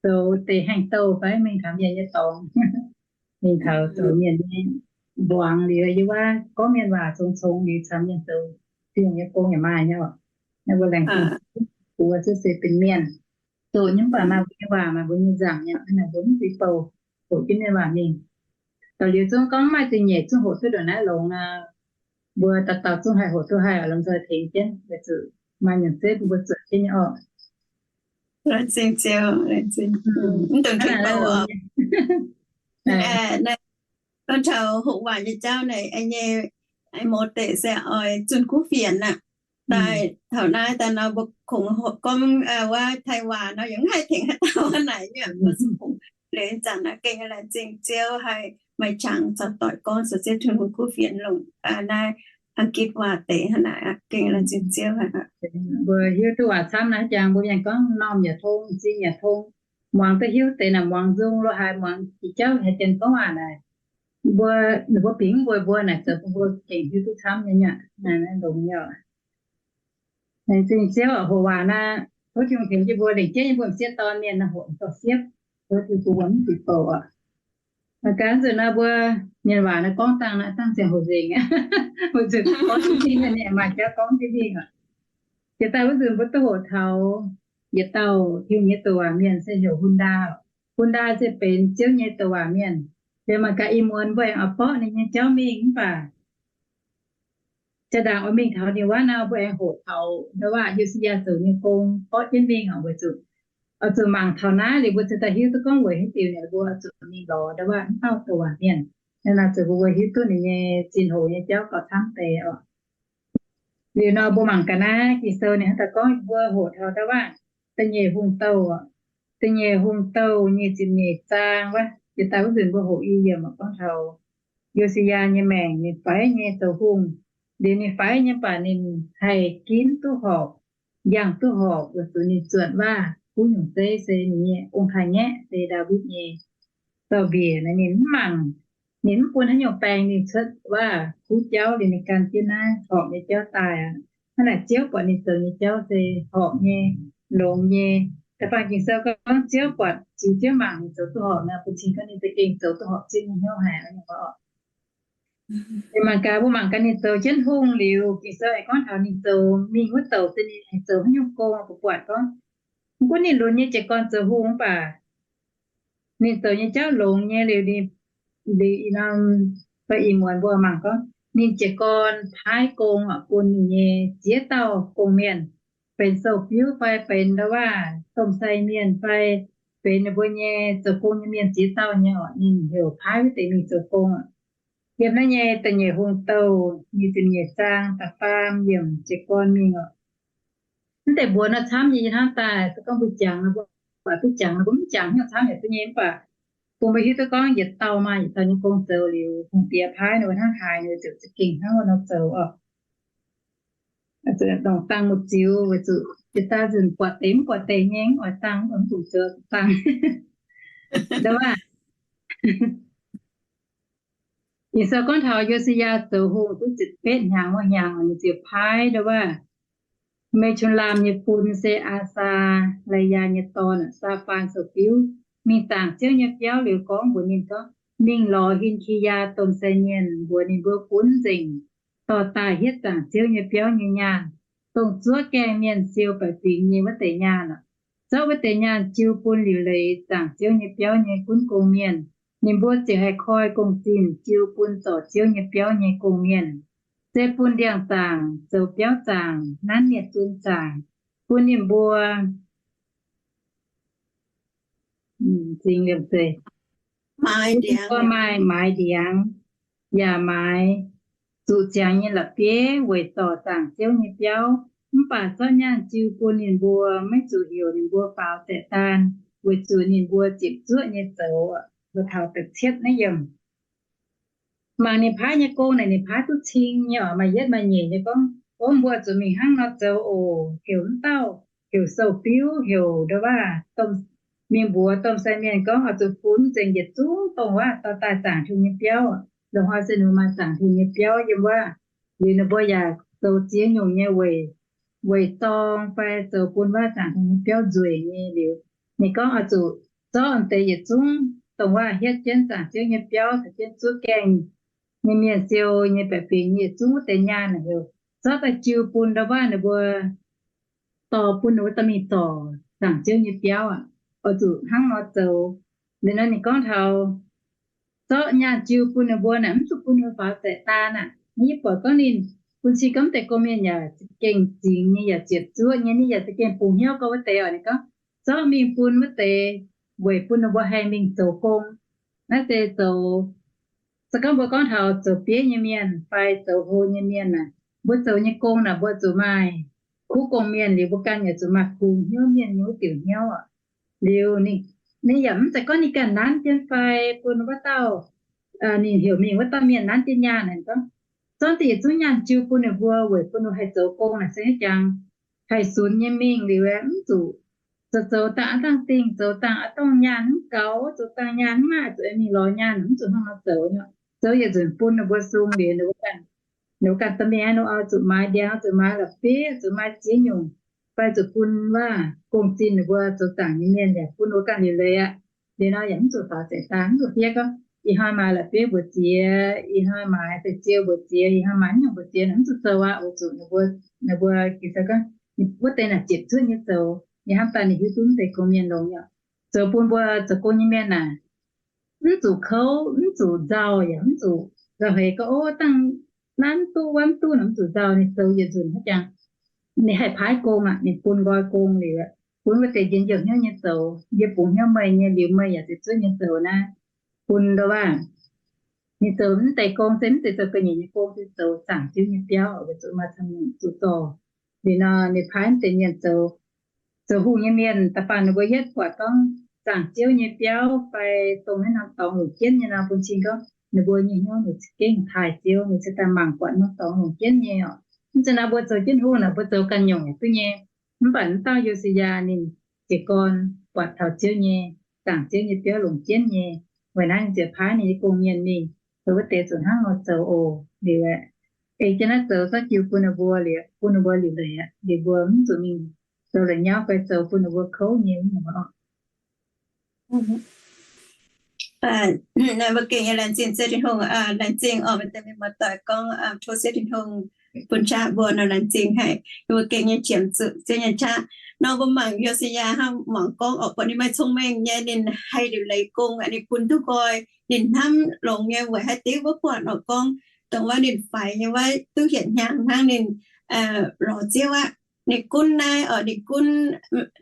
zoux deix haengh douh fai mingh taux mienh nyei dorngx, mingh taux zoux mienh nyei mbuangz liuz, yie wuov gorngv mienh waac congx congx liuz caux mienh zoux Tin-Hungh nyei gong yaac maaih nyei oc. Naaiv mbuo laengz zingh buo cuotv seix benx mienh, zoqc nyei mv baac maaih mbuo nyei waac, maaih mbuo nyei nzaangc nyei, naaiv mbuo mv zuiz bouh, hoqc jienv mienh waac mingh. Da'liuz zungv gorngv maaih zingh nyeic zungv hoqc duqv ndongc naaiv longx nor, mbuo dauh dauh zungv haih hoqc duqv haih oc, lomh nzoih tengx jienv, weic zuqc maaih nyanc zeiv bun mbuo zuotc jienv nyei orqc. Laengz zingh Ziouv, laengz zingh. Mv dungx tengx bouh oc. Gorngv taux hoqc waac nyei jauv naaic, nyei mouz deic se oix zunh kuv fienx aqv. Daaih taux naaiv daaih nor mbuo kungx gorngv wuov Taiv waac nor, yaac mv haih tengx haaix dauh naaic nyei, mbuo zuqc kungx liuz zanc naaiv gengh laengz zingh Ziouv haih maaih qangx caux doic gorngv caux Ziouv Tin-Hungh kuv fienx longc naaiv Ang^gitv waac deix hnangv naaic aqv. Gengh laengz zingh Ziouv haic. Mbuo hiuv duqv waac camv naaiv jangx mbuo mienh gorngv m'normh yaac tong, m'zing yaac tong, muangx duqv hiuv deix naaic, muangx nzung lo haaix, muangx jiex jauv haaix, janx gorngv waac naaic, mbuo, ninh mbuo bingx mbuo, mbuo naaic zoux bun mbuo gengh hiuv duqv camv nyei aqv. Naaiv longx nyei oc. Laengz zingh Ziouv oc. Hoqc waac naaiv, tov Tin-Hungh tengx jienv mbuo lengc jeiv nyei mbuo m'sieqv dorn mienh naaiv hoqc dorh siepv, tov Tin-Hungh bun mbuo mv zuiz bouh oc. Mangc gaax zuqc naaiv mbuo mienh waac naaiv gorngv dangh naaiv dangh ziangh hoc nzengc aqv. Weic zuqc gorngv jienv mingh, maaih jauv gorngv jienv mingh oc. Jiex daaih wuov nzunc mbuo duqv hoqc taux yietc dauh Tin-Hungh nyei douc waac mienh se heuc Hun^ndaa. Hun^ndaa se benx Ziouv nyei douc waac mienh. Liuz mangc gaax ih muonz mbuo aengx oix borqv ninh nyei jauv mingh mv baac jaa-ndaangc oix mingh taux ninh wuov nor, mbuo aengx hoqc taux ndau waac Yo^si^yaa zoux nyei gong borqv jienv mingh oc. Weic zuqc oix zuqc mangc taux naaiv liuz mbuo ziouc daaih hiuv duqv gorngv weic haaix diuc ninh mbuo zuqc mingh lorz ndau waac mv dauh douc waac mienh. Naaiv nor zuqc mbuo hiuv duqv ninh nyei zinh hoc nyei jauv gauh camv deix oc. Liuz nor mbuo mangc gaax naaiv Ging-Sou ninh hnangv daaih gorngv mbuo hoqc taux ndau waac da'nyeic hungh douh oc. Da'nyeic Hungh Douh nyic ziepc nyeic zaang wuov, jiex daaih wuov nzunc mbuo hoqc i yiemc gorngv taux Yo^si^yaa nyei maengc, ninh faix nyei zoux hungh. Liuz ninh faix nyei mv baac ninh haih ginv duqv horpc, yangh duqv horpc, weic zuqc ninh zuotc waac kuv nyungc zeiv se ninh nyei ong-taaix-ngaeqv se Ndaawitv nyei dauh mbiec naaic. Ninh mv mangc, ninh mv bun haaix nyungc baeng ninh cuotv waac kuv jauv liuz ninh gan jienv naaiv horpc nyei jauv daaih aqv. Hnangv naaic Ziouv buatc ninh zoux nyei jauv se horpc nyei, longx nyei. Da'faanh Ging-Sou gorngv Ziouv buatc, ziux jienv mangc ninh zoux duqv horpc nor, bun cing gorngv ninh za'gengh zoux duqv horpc Ziouv nyei hnyouv haic. Mangc gaax, mbuo mangc gaax ninh zoux jienv hungh liuz, Ging-Sou aengx gorngv taux ninh zoux mingh wuov douc se ninh aengx zoux haaix nyungc gong, buatc gorngv, mv gunv ninh lunx nyei jiez gorn zoux hungh mv baac ninh zoux nyei jauv longx nyei liuz, liuz ih norm fai ih muonz mbuo mangc gorngv ninh jiez gorn paaiv gong bun ninh nyei ziex dauh gong-mienh, benx sou-biuv fai benx ndau waac domh sai mienh fai benx ninh mbuo nyei zoux gong nyei mienh ziex dauh nyei oc, ninh heuc paaiv wuov deix mingh zoux gong. Yiem naaiv nyei Da'nyeic Hungh Douh nyic ziepc nyeic zaang da'faam yiemc jiez gorn mingh oc. Mv deix mbuox nor camv nyei, yie hnamv daaih se gorngv mbuo jangx, mbuo baac duqv jangx, mbuo mv jangx hnyouv camv yaac duqv nyei, mv baac bun mbuo hiuv duqv gorngv yietc dauh maaih yietc dauh nyei gong zoux liuz, hungh diex paaiv ninh mbuo hnangv haaix ninh mbuo ziouc za'gengh hnangv wuov nor zoux oc. Dongh dangh muoz-ziux weic zuqc yietc dauh nzunc buatc deix mv buatc deix nyei, mv oix dangh, mv dungx zoux dangh. Ndau waac, Ging-Sou gorngv taux Yo^si^yaa zoux hungh duqv ziepc betv hnyangx wuov hnyangx, ninh ziouc paaiv ndau waac Me^cu^lam nyei fun se Aa^saa, Laa^yaa nyei dorn, Saa^faan sou-biuv, mingh zaangc Ziouv nyei biauv liuz gorngv mbuox ninh gorngv, mingh lorz Hin^ki^yaa domh sai mienh mbuox ninh mbuo funx nzengc dorh daaih hietv zaangc Ziouv nyei biauv nyei nyaanh, dongh zuov gaengh mienh siou baeqc fingx nyei wuov deix nyaanh oc. Zorqv wuov deix nyaanh jiu bun liuc leiz zaangc Ziouv nyei biauv nyei gunv gong-mienh. Ninh mbuo ziouc haih koi gong-zinh jiu bun zorc Ziouv nyei biauv nyei gong-mienh, se bun ndiangx-zaangc, zoux biauv zaangc, nanv mienh zun zaangc, bun ninh mbuo, bun ninh mbuo maaih maaiz ndiangx, yaac maaiz zuqc ziangx nyei la'bieiv weic zorc zaangc Ziouv nyei biauv. Mv baac zorqv nyaanh jiu bun ninh mbuo, maiv zuqc heuc ninh mbuo faaux zaeqc daan, weic zuqc ninh mbuo ziepc zuoqv nyei zoux. Mbuo taux da'cietv naaiv yiemc. Mangc ninh paaiv nyei gong naaic, ninh paaiv duqv cing nyei oc. Maaih yietv maaih nyeic nyei gorngv, gorngv mbuo zuqc mingh hnangv nor zoux oc. Heuc mv dauh, heuc sou-biuv, heuc ndau waac, mingh mbuox domh sai mienh gorngv oix zuqc funx nzengc yietc zungv dongh waac dorh daaih zaangc Tin-Hungh nyei biauv. Loz-hnoi se ninh maaih zaangc Tin-Hungh nyei biauv yiem wuov. Liuz ninh mbuo yaac zoux ziex nyungc nyei weic, weic dorng fai zoux bun waac zaangc Tin-Hungh nyei biauv nzueic nyei liuz, ninh gorngv oix zuqc zorqv deix yietc zungv dongh waac hietv jienv zaangc Ziouv nyei biauv, caux jienv zuov gaengh nyei mienh siou nyei baeqc fingx nyei yietc zungv wuov deix nyaanh naaic, heuc zorqv daaih jiu bun ndau waac ninh mbuo, dorh bun ninh mbuo dorh mingh zorc zaangc Ziouv nyei biauv aqv. Oix zuqc hnangv nor zoux. Liuz nor ninh gorngv taux zorqv nyaanh jiu bun ninh mbuo naaic, mv zuqc bun ninh mbuo faaux zaeqc daan aqv. Yie buatc gorngv ninh bun cing gorngv deix gong-mienh yaac za'gengh zingx nyei, yaac ziepc zuoqv nyei, ninh yaac za'gengh bungx hnyouv gorngv wuov deix oc. Ninh gorngv zorqv mingh bun wuov deix weic bun ninh mbuo haih mingh zoux gong. Naaiv se zoux, se gorngv mbuo gorngv taux zoux bieiv nyei mienh fai zoux hlo nyei mienh naaic, mbuo zoux nyei gong naaic mbuo zuqc maaih kuv gong-mienh liuz, mbuo ganh yaac zuqc maaih kungx hnyouv mienh nyei wuov diuc hnyouv oc. Liuz ninh yaac mv zeiz gorngv ninh ganh nanv jienv fai bun wuov dauh, ninh heuc mingh wuov dauh mienh nanv jienv nyaanh naaic, gorngv zorqv deix yietc zungv nyaanh jiu bun ninh mbuo weic bun ninh mbuo haih zoux gong naaic se haiv jangx haih sunx nyei mingh liuz, mv zuqc zoux zoux dangh aav dangh dingh, zoux dangh aav dangh nyaanh mv gaux, zoux dangh nyaanh mv maaih, zuqc mingh lorz nyaanh, mv zuqc hnangv nor zoux. Zoux yietc nzunc bun ninh mbuo sung liuz, ninh mbuo ganh dorh mingh, ninh mbuo zuqc maaiz ndiangx, zuqc maaiz la'bieiv, zuqc maaiz ziex nyungc, fai zuqc bun waac gong-zinh ninh mbuo zoux zaangc nyei mienh yaac bun ninh mbuo ganh liuc leiz aqv. Liuz nor yaac mv zuqc faaux zaeqc daan, mv zuqc fiev gorngv ih hnoi maaiz la'bieiv mbuox ziex, ih hnoi maaiz deix ziou mbuox ziex, ih hnoi maaiz haaix nyungc mbuox ziex, mv zuqc zoux aqv. Weic zuqc ninh mbuo, ninh mbuo Ging-Sou gorngv wuov deix naaic ziepc zuoqv nyei zoux, ninh hnamv daaih ninh hiuv duqv mv deix gong-mienh longx nyei. Zoux bun mbuo zoux gong nyei mienh naaic, mv zuqc kouv, mv zuqc nzauh, yaac mv zuqc nzauh heix gorngv, ov, dangh nanv duqv, wuov duqv nor, mv zuqc nzauh. Ninh zoux yietc nzunc haiv jangx, ninh haih paaiv gong aqv, ninh bun nqoi gong liuz, bun wuov deix njien-youh hnyouv nyei zoux. Yie bungx hnyouv meih nyei liuz, meih yaac ziepc zuoqv nyei zoux naaiv. Bun ndau waac, ninh zoux mv deix gong se mv zeiz zoux ga'nyiec nyei gong, se zoux zaangc Ziouv nyei biauv, weic zuqc maaih camv nyungc zuqc zorc. Liuz nor ninh paaiv mv deix mienh zoux, zoux hungh nyei mienh da'faanh ninh mbuo yietv buatc gorngv zaangc Ziouv nyei biauv fai dongh naaiv norm dorngx longc jienv nyei nor, bun cing gorngv ninh mbuo nyei hnyouv ninh za'gengh taaih Ziouv, ninh ziouc daaih mangc buatc norm dorngx longc jienv nyei oc. Mv zeiz naaiv mbuo zoux jienv hungh naaic mbuo zoux ganh nyungc yaac duqv nyei. Mv baac mv dauh Yo^si^yaa ninh jiez gorn buatc taux Ziouv nyei, zaangc Ziouv nyei biauv longc jienv nyei. Weic naaiv ninh ziouc paaiv ninh nyei gong-mienh mingh, zoux wuov deix zuqc hnangv nor zoux oc. Liuz aeqv, ei jienv naaiv zoux zorqv jiu bun ninh mbuo liuz, bun ninh mbuo liuc leiz aqv. Liuz mbuo mv zuqc mingh zoux la'nyauv fai zoux bun ninh mbuo kouv nyei mv nyungc oc. Naaiv mbuo gengh nyei laengz zingh Ziouv Tin-Hungh, laengz zingh oc, maaih deix mienh muoz-doic gorngv tov Ziouv Tin-Hungh bun qaqv mbuo nor laengz zingh haic. Mbuo gengh nyei qiemx zuqc Ziouv nyei qaqv. Nor mbuo mangc Yo^si^yaa hnangv muangx gorngv oc, buatc ninh maaih cong-mengh nyei, ninh haih liuc leiz gong, ninh bun duqv nqoi, ninh hnamv longx nyei weic haaix diuc mbuo buatc oc gorngv dongh wuov ninh faix nyei wuov duqv yietc hnyangx hnangv ninh lorz Ziouv aqv. Ninh gunv naaiv oc, ninh gunv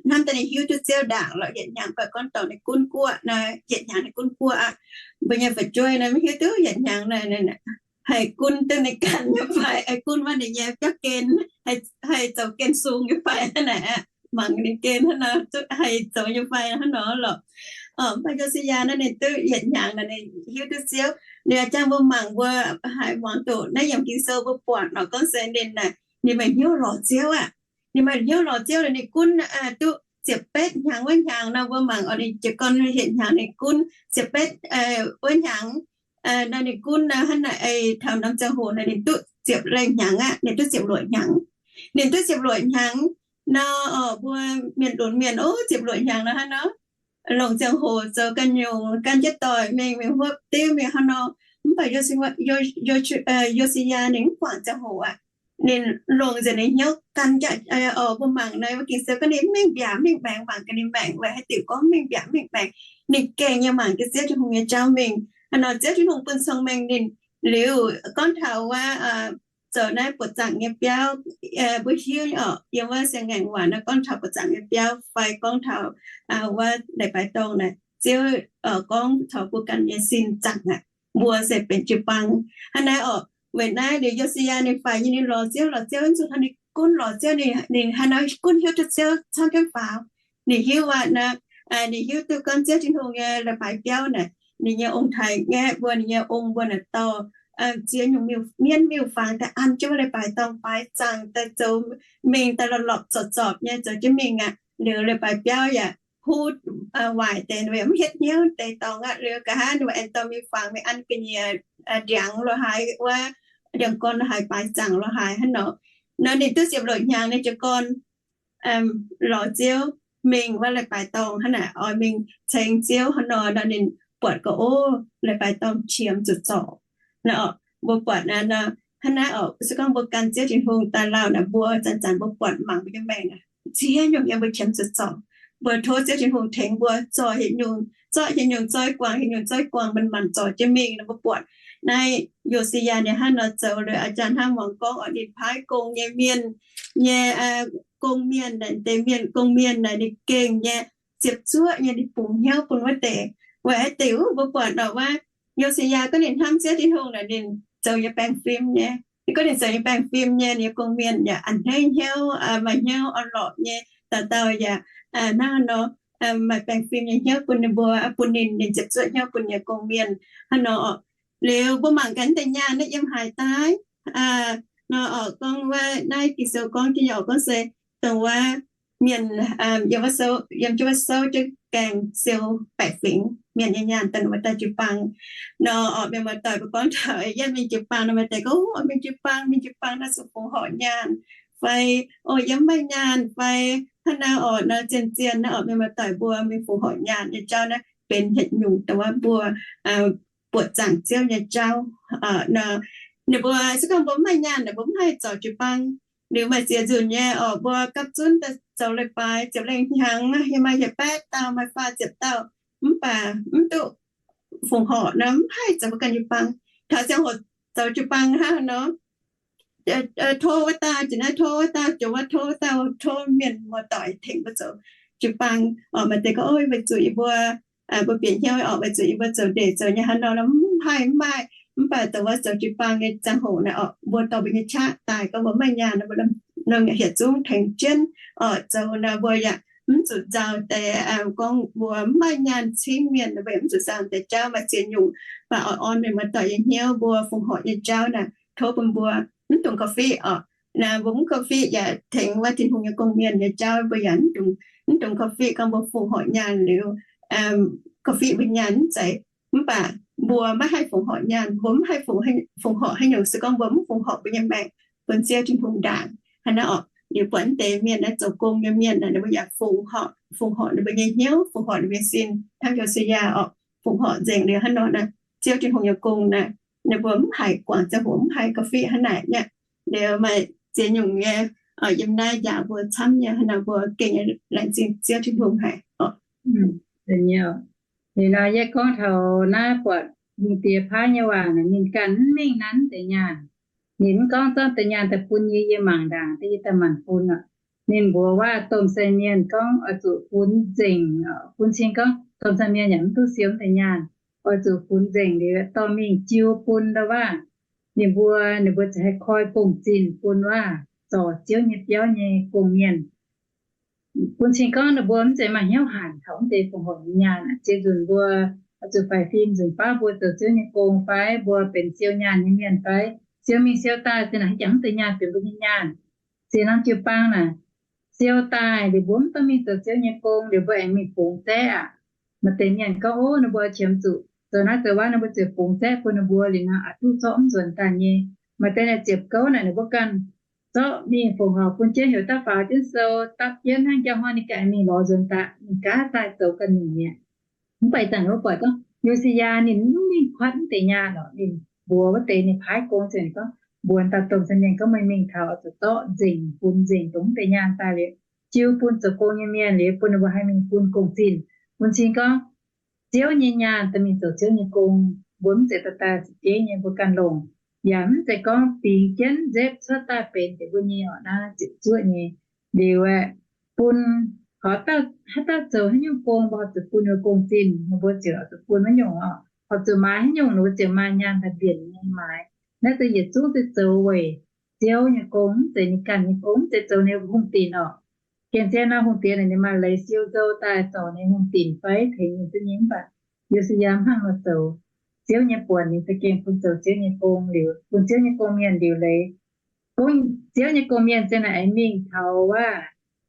hnamv daaih ninh hiuv duqv Ziouv ndaangc lorqc. Yietc hnyangx baac gorngv dorngc ninh gunv guoqv naaiv, yietc hnyangx ninh gunv guoqv aqv. Mbuo nyei fu'jueiv naaiv mv hiuv duqv yietc hnyangx naaiv haih gunv duqv ninh ganh nyei fai, haih gunv wuov ninh nyei biauv gen, haih zoux gen sung nyei fai hnangv naaic aqv. Mangc ninh gen hnangv nor, haih zoux nyei fai hnangv nor lorqc. Mv baac Yo^si^yaa naaiv ninh duqv yietc hnyangx naaic ninh hiuv duqv Ziouv. Liuz jangx mbuo mangc mbuo haih muangx doqc naaiv yiem Ging-Sou mbuo buatc nor gorngv se ninh naaic ninh maaih hnyouv lorz Ziouv aqv. Ninh maaih hnyouv lorz Ziouv liuz ninh gunv duqv ziepc betv hnyangx wuov hnyangx nor, mbuo mangc oc, ninh jiez gorn yietc hnyangx ninh gunv ziepc betv wuov hnyangx. Nor ninh gunv nor hnangv naaic, ei taux norm ziangh hoc naaic ninh duqv ziepc lengh hnyangx aqv, ninh duqv ziepc luoqc hnyangx. Ninh duqv ziepc luoqc hnyangx nor, mbuo mienh lunx mienh ov, ziepc luoqc hnyangx nor hnangv nor, longc ziangh hoc zoux ganh nyungc, gan jienv doic mingh, mingh hopv diuv mingh hnangv nor. Mv baac Yo^si^yaa ninh mv guangc ziangh hoc aqv. Ninh longc nzengc ninh hnyouv gan jaqv oc. Mbuo mangc naaiv wuov Ging-Sou gorngv ninh mingh mbiaauc mingh maengx, mangc gaax ninh maengc weic haaix diuc gorngv mingh mbiaauc mingh maengx. Ninh gengh nyei mangc jienv Ziouv Tin-Hungh nyei jauv mingh. Hnangv nor Ziouv Tin-Hungh bun cong-mengh ninh liuz gorngv taux wuov zoux naaiv buoqc zaangc nyei biauv, mbuo hiuv oc, yiem wuov siang-ngaengc waac naaiv gorngv taux buoqc zaangc nyei biauv fai gorngv taux wuov leiz-baaix dorngh naaic, Ziouv gorngv taux mbuo ganh nyei sin zaangc aqv. Mbuo se benx jiu-baang. Hnangv naaiv oc, weic naaiv liuz Yo^si^yaa ninh faix nyei, ninh lorz Ziouv, lorz Ziouv, zuqc hnangv ninh gunv lorz Ziouv, ninh hnangv naaiv gunv hiuv duqv Ziouv camv jienv faaux. Ninh hiuv aqv naaic, ninh hiuv duqv gorngv Ziouv Tin-Hungh nyei leiz-baaix biauv naaic, ninh nyei ong-taaix ngaeqv mbuo, ninh nyei ong mbuo naaic dorh ziex nyungc mienv miuc-fangx daaih an jienv wuov leiz-baaix dorngh baaix zaangc daaih zoux mingh daaih lorpc lorpc zorpc zorpc nyei zoux jienv mingh aqv. Liuz leiz-baaix biauv yaac huv waaic deix, ninh mbuo yaac mv hietv hnyouv deix dorngx aqv. Liuz nqa'haav ninh mbuo aengx dorh miuc-fangx mingh an ga'nyiec ndiangx lo haaix, wuov ndiangx-gorn lo haaix, baaix zaangc lo haaix hnangv nor. Nor ninh duqv ziepc luoqc hnyangx ninh jiez gorn lorz Ziouv mingh wuov leiz-baaix dorngh hnangv naaic, oix mingh ceng Ziouv hnangv nor. Nor ninh buatc gaax, ov, leiz-baaix dorngh qiemx zuqc zorc. Nor mbuo buatc naaiv, hnangv naaiv oc, se gorngv mbuo gan Ziouv Tin-Hungh daaih lauh naaic, mbuo zanc-zanc mbuo buatc mangc mbuo nyei maengc naaic, ziex nyungc yiem mbuo qiemx zuqc zorc. Mbuo tov Ziouv Tin-Hungh tengx mbuo zorc, hieh nyungc zorc, hieh nyungc zoi guangc, hieh nyungc zoi guangc, manc-manc zorc jienv mingh nor. Mbuo buatc naaiv Yo^si^yaa ninh hnangv nor zoux. Liuz a'jang hnangv muangx gorngv oc, ninh paaiv gong nyei mienh, nyei gong-mienh naaic, deix mienh gong-mienh naaic ninh gengh nyei ziepc zuoqv nyei ninh bungx hnyouv bun wuov deix. Weic haaix diuc? Mbuo buatc nor wuov Yo^si^yaa gorngv ninh hnamv Ziouv Tin-Hungh naaic, ninh zoux nyei baengh fim nyei. Ninh gorngv ninh zoux nyei baengh fim nyei, ninh nyei gong-mienh yaac a'hneiv hnyouv, maaih hnyouv orn-lorqc nyei, dauh dauh yaac hnangv nor maaih baengh fim nyei hnyouv bun ninh mbuo, bun ninh, ninh ziepc zuoqv hnyouv bun ninh nyei gong-mienh hnangv nor. Liuz mbuo mangc gaax deix nyaanh naaiv yiem haaix daaih nor oc, gorngv wuov naaiv Ging-Sou gorngv jienv nyei oc, gorngv se dongh wuov mienh yiem jienv wuov souv, jienv gaengh siou baeqc fingx mienh nyei nyaanh daaih, ninh mbuo daaih jiu-baang nor oc. Mienh muoz-doic mbuo gorngv taux yietv mingh jiu-baang nor, maaih deix gorngv, ov, mingh jiu-baang, mingh jiu-baang naaiv zuqc fungx horc nyaanh fai, ov, yiem mv maaih nyaanh fai hnangv naaiv oc. Nor zien-zien naaiv oc, mienh muoz-doic mbuo mingh fungx horc nyaanh nyei jauv naaiv benx yietc nyungc dongh wuov mbuo buoqc zaangc Ziouv nyei jauv. Ninh mbuo se gorngv mbuo mv maaih nyaanh, mbuo mv haih zorc jiu-baang. Liuz maaih ziex nzunc nyei oc, mbuo gapv zunv daaih zoux leiz-baaix ziepc lengh hnyangx, yie maaih yietc baeqv dauh, maaih faah ziepc dauh, mv baac mv duqv fungx horc nor, mv haih zoux mbuo ganh jiu-baang. Taux ziangh hoc zoux jiu-baang hnangv nor, tov wuov dauh jiex naaiv, tov wuov dauh jiex wuov, tov wuov dauh, tov mienh muoz-doic tengx mbuo zoux jiu-baang oc. Maaih deix gorngv, ov, weic zuqc yie mbuo, mbuo bieqc hnyouv oc, weic zuqc yie mbuo zoux ndeic zoux nyei hnangv nor, mv haih, mv maaih. Mv baac dongh wuov zoux jiu-baang nyei ziangh hoc naaiv oc, mbuo dorh mbuo nyei qaqv daaih, gorngv mbuo maaih nyaanh nor, mbuo hieh zungv tengx jienv oc zoux nor, mbuo yaac mv zuqc nzauh deix, gorngv mbuo mv maaih nyaanh cingv mienh, mbuo mv zuqc nzauh deix jauv. Maaih ziex nyungc baac oix orn mienh muoz-doic nyei hnyouv, mbuo fongc horc nyei jauv naaic tov bun mbuo mv dungx korv-fiqv oc. Naaiv mbuo mv korv-fiqv yaac tengx wuov Tin-Hungh nyei gong-mienh nyei jauv, mbuo yaac mv dungx korv-fiqv gorngv mbuo fongc horc nyaanh liuz, korv-fiqv mbuo nyaanh mv zeiz. Mv baac mbuo maiv haih fongc horc nyaanh, mbuo mv haih fongc horc haaix nyungc se gorngv mbuo mv fongc horc mbuo nyei maengc bun Ziouv Tin-Hungh ndaangc. Hnangv naaiv oc, liuz buatc mv deix mienh naaiv zoux gong nyei mienh naaic, ninh mbuo yaac fongc horc, fongc horc ninh mbuo nyei hnyouv, fongc horc ninh mbuo nyei sin hnangv Yo^si^yaa oc, fongc horc nzengc liuz hnangv nor naaic, Ziouv Tin-Hungh nyei gong naaic, ninh mbuo mv haih guangc ziangh hoc, mv haih korv-fiqv hnangv naaic nyei. Liuz maaih ziex nyungc nyei, yiem naaiv njaaux mbuo camv nyei, hnangv naaic mbuo gengh laengz zingh Ziouv Tin-Hungh haic oc. Liuz nor yie gorngv taux naaiv buatc hungh diex paaiv nyei waac naaic, ninh ganh mv mingh nanv deix nyaanh. Ninh mv gorngv zorqv deix nyaanh daaih bun yie, yie mangc ndaangc deix, yie daaih maanc bun oc. Ninh mbuox waac domh sai mienh gorngv oix zuqc funx nzengc, bun cing gorngv domh sai mienh yaac mv duqv siou deix nyaanh, oix zuqc funx nzengc liuz dorh mingh jiu bun ndau waac. Ninh mbuo, ninh mbuo ziouc haih koi gong-zinh bun waac zorc Ziouv nyei biauv nyei gong-mienh. Bun cing gorngv ninh mbuo mv zeiz maaih hnyouv hanc taux mv deix fongc horc nyei nyaanh. Ziex nzunc mbuo oix zuqc faix fim nzunc baav mbuo zoux Ziouv nyei gong fai mbuo benx siou nyaanh nyei mienh fai siou mingh siou daaih, zinh naaic haaix jangx mv deix nyaanh benx mbuo nyei nyaanh. Zinh norm jiu-baang naaic, siou daaih liuz mbuo mv dorh mingh zoux Ziouv nyei gong, liuz mbuo aengx mingh bungx zaeqv aqv. Maaih deix mienh gorngv, ov, ninh mbuo qiemx zuqc zoux naaiv zoux wuov, ninh mbuo ziouc bungx zaeqv bun ninh mbuo liuz nor, aqc duqv zorqv mv nzuonx daaih nyei. Maaih deix naaic ziepc gouv naaic, ninh mbuo ganh zorqv mingh fongc horc bun jienv heuc daav faaux jienv sou dapv jienv hnangv jauv hnoi, ninh ganh mingh lorz nzuonx daaih, ninh gaav daaih zoux ganh nyungc mi'aqv. Mv baac ih zanc mbuo buatc gorngv Yo^si^yaa ninh mv mingh kuatv mv deix nyaanh lorqc. Ninh mbuox wuov deix ninh paaiv gong ziouc gorngv, mbuox dauh domh sai mienh gorngv, meih mingh taux oix zuqc zorqv nzengc, funx nzengc dongh mv deix nyaanh daaih liuz, jiu bun zoux gong nyei mienh liuz, bun ninh mbuo haih mingh bun gong-zinh, bun cing gorngv Ziouv nyei nyaanh dorh mingh zoux Ziouv nyei gong. Mbuo mv zeiz daaih daaih za'gengh nyei mbuo ganh longc, yaac mv zeiz gorngv bingx jienv nzepv cuotv daaih benx deix mbuo nyei oc, naaiv ziepc zuoqv nyei. Liuz aeqv, bun, horpc haaix dauh zoux haaix nyungc gong, mbuo horpc zuqc bun ninh gong-zinh, ninh mbuo ziouc horpc zuqc bun wuov nyungc oc. Horpc zuqc maaiz haaix nyungc, ninh mbuo ziouc maaih nyaanh daaih mbienc nyei maaiz. Naaiv deix yietc zungv se zoux weic Ziouv nyei gong, mv zeiz ninh ganh nyei gong, mv zeiz zoux ninh hungh dinc oc. Gengh zien nor hungh diex naaic ninh maaih leiz siou nzou daaih zorc ninh hungh dinc fai tengx ninh duqv nyei, mv baac Yo^si^yaa hnangv nor zoux. Ziouv nyei buonc ninh za'gengh bun zoux Ziouv nyei gong liuz, bun Ziouv nyei gong-mienh liuc leiz. Gorngv Ziouv nyei gong-mienh ziang naaic aengx mingh taux waac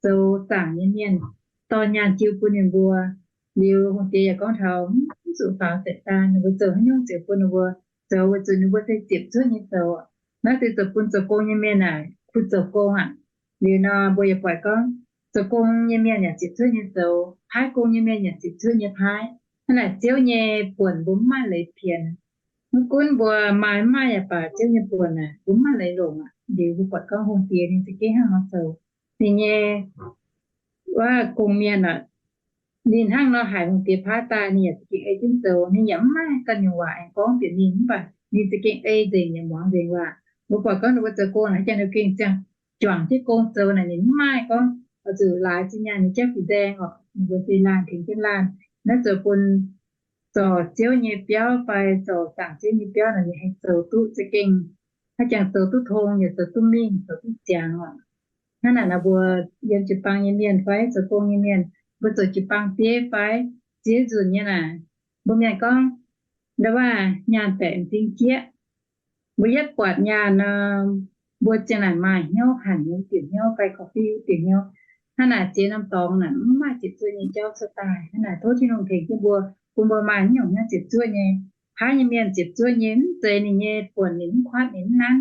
zoux zaangc nyei mienh, dorh nyaanh jiu bun ninh mbuo. Liuz hungh diex yaac gorngv taux mv zuqc faaux deix daaih, ninh mbuo zoux haaix nyungc ziouc bun ninh mbuo zoux, weic zuqc ninh mbuo se ziepc zuoqv nyei zoux. Naaiv se zoux bun zoux gong nyei mienh naaic kuh zoux gong aqv. Liuz nor mbuo yaac buatc gorngv zoux gong nyei mienh yaac ziepc zuoqv nyei zoux, paaiv gong nyei mienh yaac ziepc zuoqv nyei paaiv. Hnangv naaic Ziouv nyei buonc mbuo mv maaih leiz pienx. Mv gunv mbuo maaih mv maaih yaac baac Ziouv nyei buonc naaic mbuo mv maaih leiz longc aqv. Liuz mbuo buatc gorngv hungh diex ninh za'gengh hnangv nor zoux. Ninh nyei wuov gong-mienh aqv, ninh hnangv nor haic hungh diex paaiv daaih, ninh yaac za'gengh ei jienv zoux. Ninh yaac mv maaih ganh nyungc waac aengx gorngv bieqc ninh, mv baac ninh za'gengh ei nzengc yaac muangx nzengc waac. Mbuo buatc gorngv ninh mbuo zoux gong naaic, haaix jangx ninh gengh ziangh juangc jienv gong zoux naaic, ninh mv maaih gorngv oix zuqc laaix zinh nyaanh nyei jauv fih nzaeng oc. Ninh mbuo se laanh tengx jienv laanh. Naaiv zoux bun zorc Ziouv nyei biauv fai zorc zaangc Ziouv nyei biauv naaic, ninh haih zoux duqv za'gengh, haaix jangx zoux duqv tong, yaac zoux duqv mingh, zoux duqv ziangx oc. Hnangv naaic nor mbuo yiem jiu-baang nyei mienh fai zoux gong nyei mienh, mbuo zoux jiu-baang bieiv fai ziex nzunc nyei naaic, mbuo mienh gorngv ndau wuov nyaanh baeqc m'zing jieqv. Mbuo yietv buatc nyaanh nor, mbuo ziang naaic maaih hnyouv hanc nyei wuov diuc hnyouv fai korv-fiqv wuov diuc hnyouv. Hnangv naaic ziex norm dorngx naaic mv maaih ziepc zuoqv nyei jauv cuotv daaih. Hnangv naaic tov Tin-Hungh tengx jienv mbuo, bun mbuo maaih haaix nyungc hnyouv ziepc zuoqv nyei. Paaiv nyei mienh ziepc zuoqv nyei, mv zeiz ninh nyei buonc ninh mv kuatv ninh mv nanv.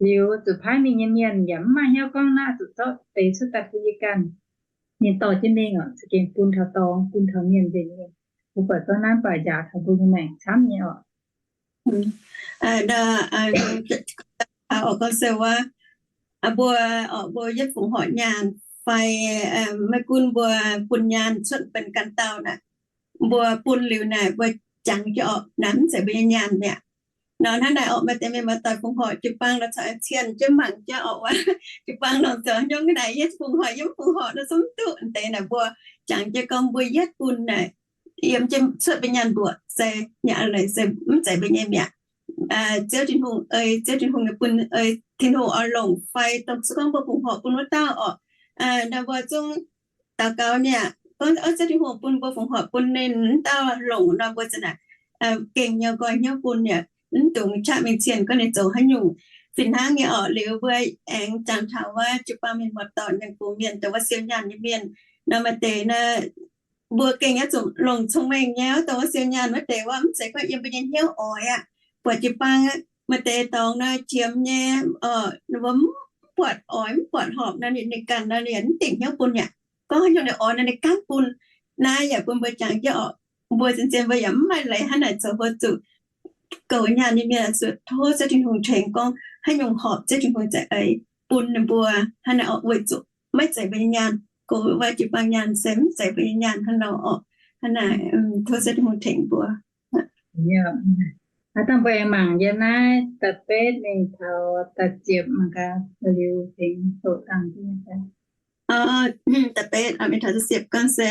Liuz zuqc paaiv mingh nyei mienh yaac mv maaih hnyouv gorngv naaiv zuqc zorqv deix cuotv daaih bun yie ganh. Ninh dorh jienv mingh oc, za'gengh bun taux dorngx, bun taux mienh nzengc nyei. Mbuo buatc gorngv naaiv baac njaaux taux mbuo nyei maengc camv nyei oc. Oc, gorngv se wuov, mbuo, oc, mbuo yietv fongc horc nyaanh fai maiv gunv mbuo bun nyaanh cuotv benx ganh dauh naaic, mbuo bun liuz naaic mbuo jangx jienv oc, naaiv mv zeiz mbuo nyei nyaanh mi'aqv. Nor hnangv naaic oc, maaih deix mienh maaih doic fongc horc jiu-baang lorz caux cien jienv mangc jienv oc, wuov jiu-baang lorz zoux haaix nyungc naaic, yie fongc horc yie mv fongc horc nor zungv mv duqv. Deix naaic mbuo jangx jienv gorngv mbuo yietv bun naaic, yiem jienv cuotv mbuo nyaanh mbuoqc se nyaanh leiz se mv zeiz mbuo nyei mi'aqv. Ziouv Tin-Hungh ei, Ziouv Tin-Hungh nyei bun ei, Tin-Hungh oix longc fai dongh se gorngv mbuo fongc horc bun wuov dauh oc, nor mbuo zungv daux gaux niaa, gorngv, Ov, Ziouv Tin-Hungh bun mbuo fongc horc bun ninh, mv dauh longc nor mbuo za'naaic gengh nyei nqoi hnyouv bun niaa, mv dungx qaqv mingh cienh gorngv ninh zoux haaix nyungc. Fih hnangv nyei orqc, liuz mbuo aengx jangx taux wuov jiu-baang mienh muoz-doic, mienh gox mienh, dongh wuov siou nyaanh nyei mienh nor, maaih deix naaic mbuo gengh oix zuqc longc cong-mengh nyei, dongh wuov siou nyaanh wuov deix wuov mv zeiz gorngv yiem mbuo nyei hnyouv oix aqv. Buatc jiu-baang maaih deix dorngx nor, jiem nyei, mbuo mv buatc oix, mv buatc horpc nor, ninh ganh nor ninh mv dingc hnyouv bun aqv. Gorngv haaix nyungc ninh oix nor ninh gaanv bun. Naaiv yaac bun mbuo jangx jienv orqc, mbuo zien-zien mbuo yaac mv maaih leiz hnangv naaic zoux, mbuo zuqc goux nyaanh nyei mienh zuqc tov Ziouv Tin-Hungh tengx gorngv haaix nyungc horpc Ziouv Tin-Hungh za'eix bun ninh mbuo hnangv naaic orqc, weic zuqc maiv zeiz mbuo nyei nyaanh. Goux wuov jiu-baang nyaanh se mv zeiz mbuo nyei nyaanh hnangv nor orqc. Hnangv naaic tov Ziouv Tin-Hungh tengx mbuo. Aav dangh mbuo aengx mangc yiem naaiv da'betv mingh taux da'ziepc mangc gaax, liuz tengx doqc dangh. Da'betv mingh taux da'ziepc gorngv se,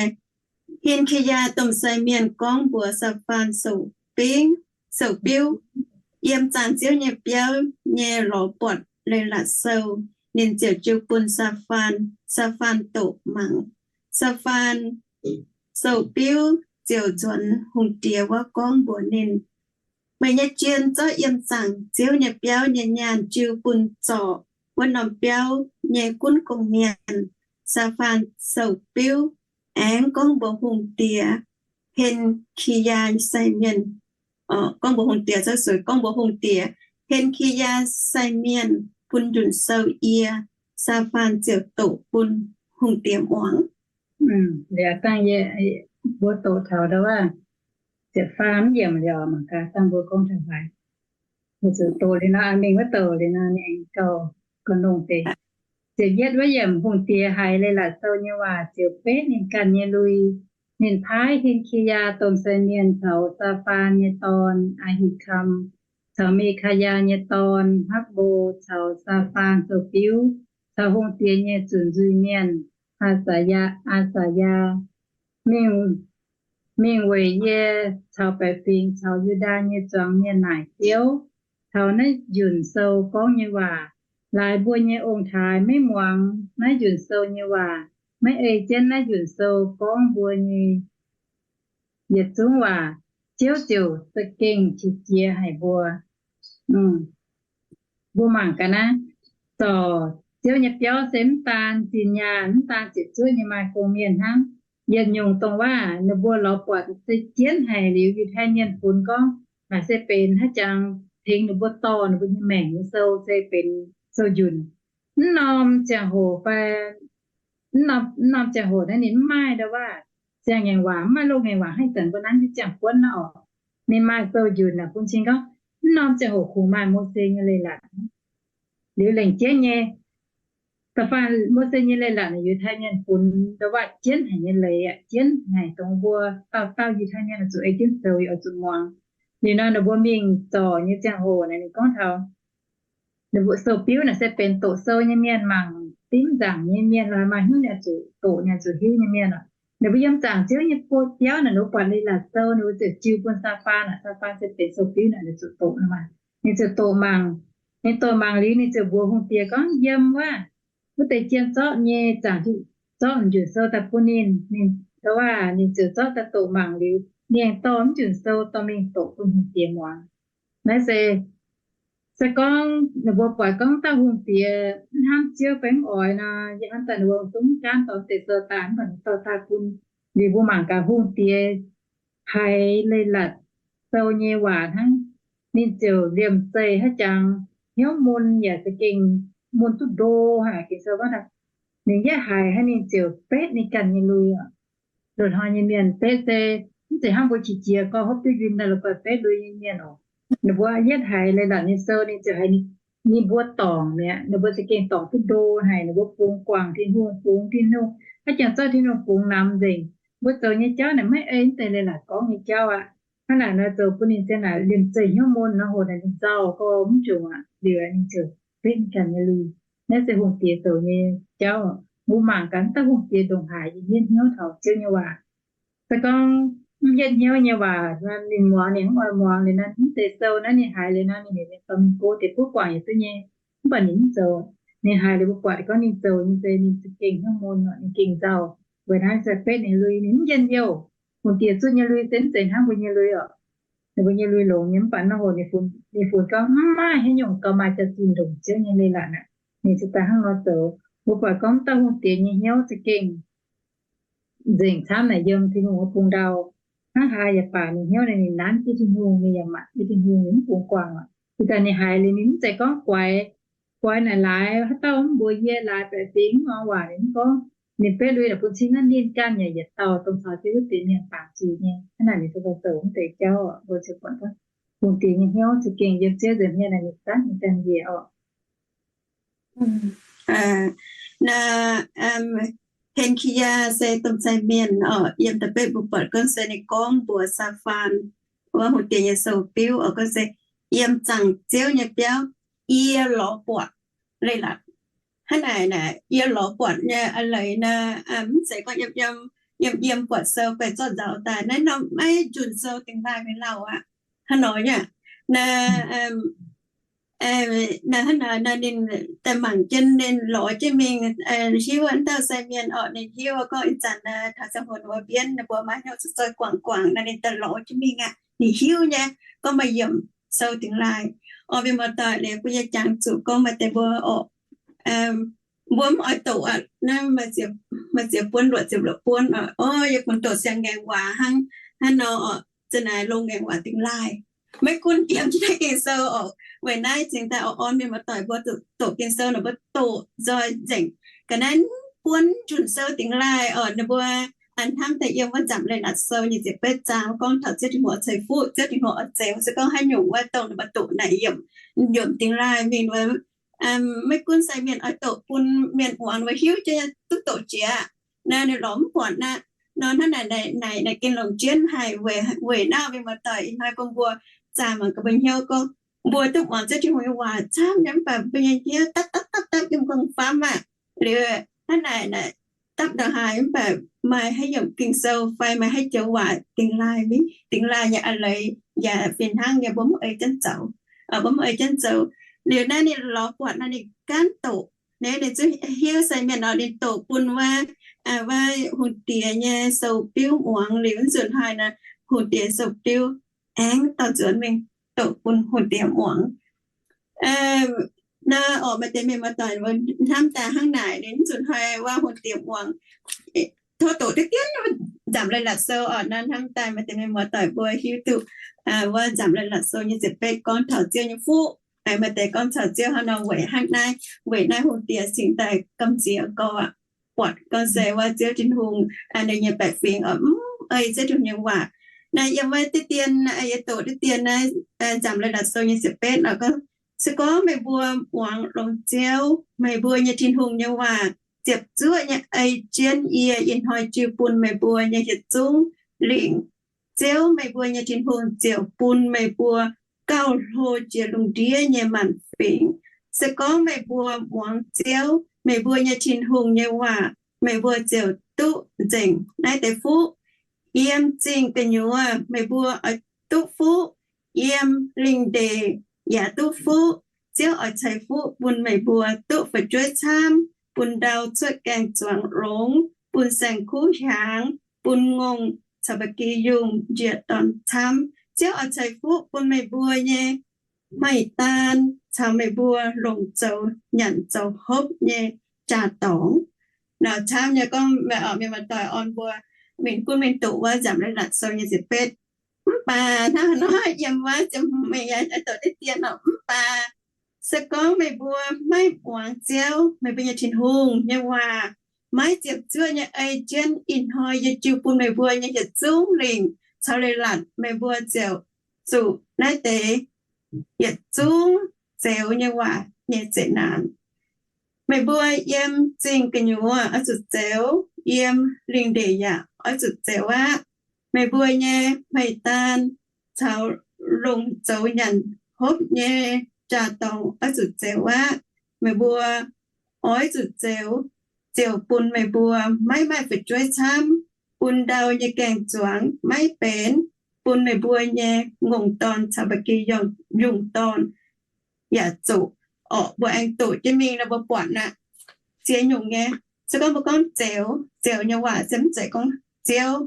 Hin^ki^yaa domh sai mienh gorngv mbuox Saa^faan sou-biuv, sou-biuv, Yiem zaangc Ziouv nyei biauv nyei lorz buatc leiz-latc sou. Ninh ziouc jiu bun Saa^faan. Saa^faan doqc mangc. Saa^faan sou-biuv ziouc nzuonx hungh diex wuov gorngv mbuox ninh, Meih nyei jien zorqv yiem zaangc Ziouv nyei biauv nyei nyaanh jiu bun zorc wuov norm biauv nyei gunv gong-mienh. Saa^faan sou-biuv aengx gorngv mbuox hungh diex, Hen^ki^yaa sai mienh, gorngv mbuox hungh diex, gorngv mbuox hungh diex, Hen^ki^yaa sai mienh bun njunc sou yie. Saa^faan ziouc doqc bun hungh diex muangx. Liuz dangh yie mbuo doqc taux ndau wuov ziepc faam yiemc liuz mangc gaax dangh mbuo gorngv taux haaix. Mbuo zuqc doqc liuz nor, mingh wuov douc liuz nor ninh aengx gauh, gauh longx deix. Ziepc yietv wuov yiemc, hungh diex haiz leiz-latc sou nyei waac ziouc betv ninh ganh nyei lui. Ninh paaiv Hin^ki^yaa domh sai mienh caux Saa^faan nyei dorn, Aa^hi^kam, caux Mi^kaa^yaa nyei dorn, Hakv^mbo, caux Saa^faan sou-biuv, caux hungh diex nyei zunc nzuih mienh, Aa^saa^yaa, Aa^saa^yaa, mingh, mingh weic yie caux baeqc fingx caux Yu^ndaa nyei zuangx mienh naaic Ziouv taux naaiv njunc sou gorngv nyei waac. Laaix mbuo nyei ong-taaix maiv muangx naaiv njunc sou nyei waac, maiv ei jienv naaiv njunc sou gorngv mbuo nyei yietc zungv waac, Ziouv ziouc za'gengh qiex jiez haic mbuo. Mbuo mangc gaax naaiv, zorc Ziouv nyei biauv se mv daan zinh nyaanh, mv daan ziepc zuoqv nyei maaih gong-mienh hnangv. Yietc nyungc dongh waac ninh mbuo lorz buatc se jienv haic liuz, Yiutai Mienh funx gorngv naaic se benx haaix jangx tengx ninh mbuo dorh ninh mbuo nyei maengc nyei sou se benx sou njunc. Mv norm ziangh hoc fai mv norm, mv norm ziangh hoc naaiv ninh mv maaih ndau waac, ziangh ngaengc waac, mv maaih loz-ngaengc waac haaix zanc mbuo nanv jienv ziangh buonv naaiv orqc. Ninh maaih sou njunc naaic bun cing gorngv mv norm ziangh hoc kungx maaih Mose nyei leiz-latc. Liuz lengc jeiv nyei, da'faanh Mose nyei leiz-latc naaic Yiutai Mienh funx ndau waac jienv haic nyei leiz aqv, jienv haic dongh mbuo dauh dauh Yiutai Mienh oix zuqc ei jienv zoux, oix zuqc muangx. Liuz nor ninh mbuo mingh zorc nyei ziangh hoc naaic ninh gorngv taux ninh mbuo sou-biuv naaic se benx doqc sou nyei mienh, mangc dimv nzaangc nyei mienh, lorz maaih hnyouv ninh oix zuqc doqc, ninh oix zuqc hiuv nyei mienh oc. Ninh mbuo yiem zaangc Ziouv nyei biauv naaic, ninh mbuo buatc leiz-latc sou, ninh mbuo ziouc jiu bun Saa^faan aqv. Saa^faan se benx sou-biuv naaic, ninh zuqc doqc nor maah. Ninh ziouc doqc mangc. Ninh doqc mangc liuz ninh ziouc mbuox hungh diex gorngv, Yiem wuov, wuov deix jien zorqv nyei zaangc, zorqv m'njunc sou daaih bun ninh. Ninh, wuov, ninh ziouc zorqv daaih doqc mangc liuz, ninh aengx dorh m'njunc sou dorh mingh doqc bun hungh diex muangx. Naaiv se, se gorngv ninh mbuo buatc gorngv dauh hungh diex mv hnamv Ziouv fai mv oix nor, yie hnamv daaih ninh mbuo zungv mv gaanv dorh deix sou daaih, mv baac ninh dorh daaih bun. Liuz mbuo mangc gaax hungh diex haiz leiz-latc sou nyei waac hnangv, ninh ziouc liemh zeih haaix jangx, hnyouv mun yaac za'gengh mun duqv ndo haic. Ging-Sou gorngv ninh yietv haiz hnangv ninh ziouc betv ninh ganh nyei lui oc. Loz-hnoi nyei mienh betv se mv zeiz hnangv mbuo qiex jiez gorngv hopv duqv nzunh daaih la'guaih betv lui nyei mienh oc. Ninh mbuo yietv haiz leiz-latc nyei sou ninh ziouc haiz ninh mbuo dorngc mi'aqv. Ninh mbuo za'gengh dorngc duqv ndo haic. Ninh mbuo bungx guangc Tin-Hungh, bungx Tin-Hungh, hnangv jangx zorqv Tin-Hungh bungx namx nzengc. Mbuo zoux nyei jauv naaic maiv ei mv deix leiz-latc gorngv nyei jauv aqv. Hnangv naaic nor zoux bun ninh ziang naaic liemh zeih hnyouv mun nor, hoc naaic ninh nzauh gorngv mv jungx aqv. Liuz ninh ziouc betv ninh ganh nyei lui. Naaiv se hungh diex zoux nyei jauv. Mbuo mangc gaax dauh hungh diex ndongc haaix yietc hnyouv taux Ziouv nyei waac. Se gorngv mv yietv hnyouv nyei waac, ninh muangx ninh mv oix muangx liuz nor, mv deix sou naaiv ninh haiz liuz nor, ninh dorh mingh go deix buov guangc yietc duqv nyei. Mv baac ninh mv zoux. Ninh haiz liuz mbuo buatc gorngv ninh zoux nyei se ninh za'gengh hnyouv mun, ninh gengh nzauh. Weic naaiv se betv ninh lui, ninh mv njien-youh. Hungh diex zuqv nyei lui se mv zeiz hnangv mbuo nyei lui oc. Ninh mbuo nyei lui longx nyei, mv baac nor hoc ninh funx, ninh funx gorngv mv maaih haaix nyungc gauh maaih jaax-zinh ndongc Ziouv nyei leiz-latc aqv. Ninh ziouc daaih hnangv nor zoux. Mbuo buatc gorngv dauh hungh diex nyei hnyouv za'gengh nzengc camv naaic yiem Tin-Hungh wuov bung ndau. Hnangv haaix yaac baac ninh hnyouv naaic ninh nanv jienv Tin-Hungh, ninh yaac mangc jienv Tin-Hungh, ninh mv bungx guangc aqv. Ih zanc ninh haiz liuz ninh mv zeiz gorngv guaix, guaix naaic laaix haaix dauh mv mbuox yie, laaix baeqc fingx mv oix waac, ninh mv gorngv. Ninh betv lui naaic bun cing naaiv ninh ganh yaac yietc dauh dongh caux jienv wuov deix mienh bangc zuiz nyei. Hnangv naaic ninh zoux zoux mv deix jauv oc. Mbuo ziouc buatc gorngv hungh diex nyei hnyouv za'gengh yiem Ziouv nzengc mienh naaic ninh zanv ninh ganh njiec oc. Naaiv He^ki^yaa se domh sai mienh oc. Yiem da'betv mbuo buatc gorngv se ninh gorngv mbuox Saa^faan, wuov hungh diex nyei sou-biuv oc, gorngv se, Yiem zaangc Ziouv nyei biauv, yie lorz buatc leiz-latc. Hnangv naaic naaic, yie lorz buatc nyei a'leiz naaic, mv zeiz gorngv yiem, yiem, yiem buatc sou guaix zorqv nzauz daaih naaiv norm maiv nzunc sou dingx laaih mingh lauh aqv. Hnangv nor yaac naaiv, naaiv hnangv naaic, naaiv ninh daaih mangc jienv, ninh lorz jienv mingh, hiuv wuov dauh sai mienh orqc, ninh hiuv gorngv ih zanc naaic taux ziangh hoc ninh mbuo mbienv, ninh mbuo maiv hnyouv zoih guangc guangc naaic, ninh daaih lorz jienv mingh aqv. Ninh hiuv nyei gorngv maaih yiemc sou dingx laaih. Orqc, mienh muoz-doic, liuz mbuo nyei jangx zuqc gorngv maaih deix mbuo orqc, mbuo mv oix doqc aqv. Naaiv maaih ziex buonc luoqc, ziex luoqc buonc orqc. Orqc, yie bun doqc siang-ngaengc waac hnangv, hnangv nor orqc, za'naaic longx ngaengc waac dingx laaih. Maiv gunv yiem jienv naaiv Ging-Sou orqc, weic naaiv cingx daaih orqc, orn mienh muoz-doic mbuo doqc Ging-Sou naaic, mbuo doqc nzoih nzengc ga'naaiv buonv nzunc sou dingx laaih orqc, ninh mbuo a'hnamv daaih yiem wuov Nzamc Leiz-Latc Sou nyei ziepc betv zaang gorngv taux Ziouv Tin-Hungh oix ceix fuqv, Ziouv Tin-Hungh oix zeix, se gorngv haaix nyungc wuov dongh ninh mbuo doqc naaic yiemc, yiemc dingx laaih mingh wuov, maiv gunv sai mienh oix doqc bun mienh muangx, ninh mbuo hiuv jienv duqv doqc jiex. Naaiv ninh lorz mv buatc aqv. Nor hnangv naaic, naaic, naaic gengh longc jienv haic. Weic naaiv mienh muoz-doic, ih hnoi bun mbuo zaah mangc gaax mbuo hnyouv gorngv mbuo duqv muangx Ziouv Tin-Hungh nyei waac camv nyei, mv baac mbuo nyei hnyouv dapv dapv dapv dapv yiem gorngv famv aqv. Liuz hnangv naaic naaic, dapv ndongc haaix mv baac maaih haaix yiemc Ging-Sou fai maaih haaix joux waac dingx laaih mingh, dingx laaih nyei a'leiz yaac fih hnangv nyei mbuo mv ei jienv zoux. Mbuo mv ei jienv zoux. Liuz naaiv ninh lorz buatc nor ninh gaanv doqc. Naaiv ninh zungv hiuv sai mienh nor ninh doqc bun wuov, wuov hungh diex nyei sou-biuv muangx. Liuz nzunc hnoi naaic hungh diex sou-biuv aengx dorh nzuonx mingh doqc bun hungh diex muangx. Naaiv orqc, maaih deix mienh muoz-doic mbuo hnamv daaih hnangv naaic, ninh nzunc hnoi wuov hungh diex muangx tov doqc diqv dien Nzamc Leiz-Latc Sou orqc. Naaiv hnamv daaih maaih deix mienh muoz-doic mbuo hiuv duqv wuov Nzamc Leiz-Latc Sou nyei ziepc betv gorngv taux Ziouv nyei fuqv. Maaih deix gorngv taux Ziouv hnangv nor weic hnangv naaiv, weic naaiv hungh diex cingx daaih gamh nziex gorx buatc gorngv se wuov Ziouv Tin-Hungh ninh nyei baeqc fingx oix mv ei Ziouv Tin-Hungh nyei waac. Naaiv yiem wuov diqv dien, yie doqc diqv dien naaiv Nzamc Leiz-Latc Sou nyei ziepc betv oc, gorngv, se gorngv meih mbuo muangx longx Ziouv, meih mbuo nyei Tin-Hungh nyei waac, ziepc zuoqv nyei ei jienv yie ih hnoi jiu bun meih mbuo nyei yietc zungv lingc, Ziouv meih mbuo nyei Tin-Hungh ziouc bun meih mbuo gauh hlo jiex lungh ndiev nyei maanc fingx. Se gorngv meih mbuo muangx Ziouv, meih mbuo nyei Tin-Hungh nyei waac, meih mbuo ziouc duqv nzengc naaiv deix fuqv. Yiem zingh gu'nyuoz meih mbuo oix duqv fuqv, yiem lingh ndeic yaac duqv fuqv. Ziouv oix ceix fuqv bun meih mbuo duqv fu'jueiv camv, bun ndau cuotv gaeng-zuangx longx, bun saeng-kuv hiaangx, bun ngongh caux ba'gi yungh njiec dorn camv. Ziouv oix ceix fuqv bun meih mbuo nyei hmei daan caux meih mbuo longc zoux nyanc zoux hopv nyei jaa-dorngx. Nor camv nyei gorngv, mienh muoz-doic orn mbuo mingh gunv mingh doqc wuov Nzamc Leiz-Latc Sou nyei ziepc betv. Mv baac hnangv haaix nor yiem wuov ziepc hmz meih yaac doqc diqv dien oc. Mv baac se gorngv meih mbuo maiv muangx Ziouv, meih mbuo nyei Tin-Hungh, nyei waac, maiv ziepc zuoqv nyei ei jienv ih hnoi yie jiu bun meih mbuo nyei yietc zungv lingc caux leiz-latc, meih mbuo ziouc zuqc naaiv deix yietc zungv zeux nyei waac nyei zeqc naanc. Meih mbuo yiem zingh gu'nyuoz oix zuqc zeux, yiem lingh ndeic yaac oix zuqc zeux aqv. Meih mbuo nyei hmei daan caux longc zoux nyanc hopv nyei jaa-dorngx oix zuqc zeux aqv. Meih mbuo oix zuqc zeux, ziouc bun meih mbuo maiv maaih fu'jueiv camv, bun ndau nyei gaeng-zuangx maiv benx, bun meih mbuo nyei ngongh dorn caux ba'gi yungh dorn yaac zuqc. Orqc, mbuo aengx doqc jienv mingh nor mbuo buatc aqv, ziex nyungc nyei. Se gorngv mbuo gorngv zeux, zeux nyei waac se mv zeiz gorngv Ziouv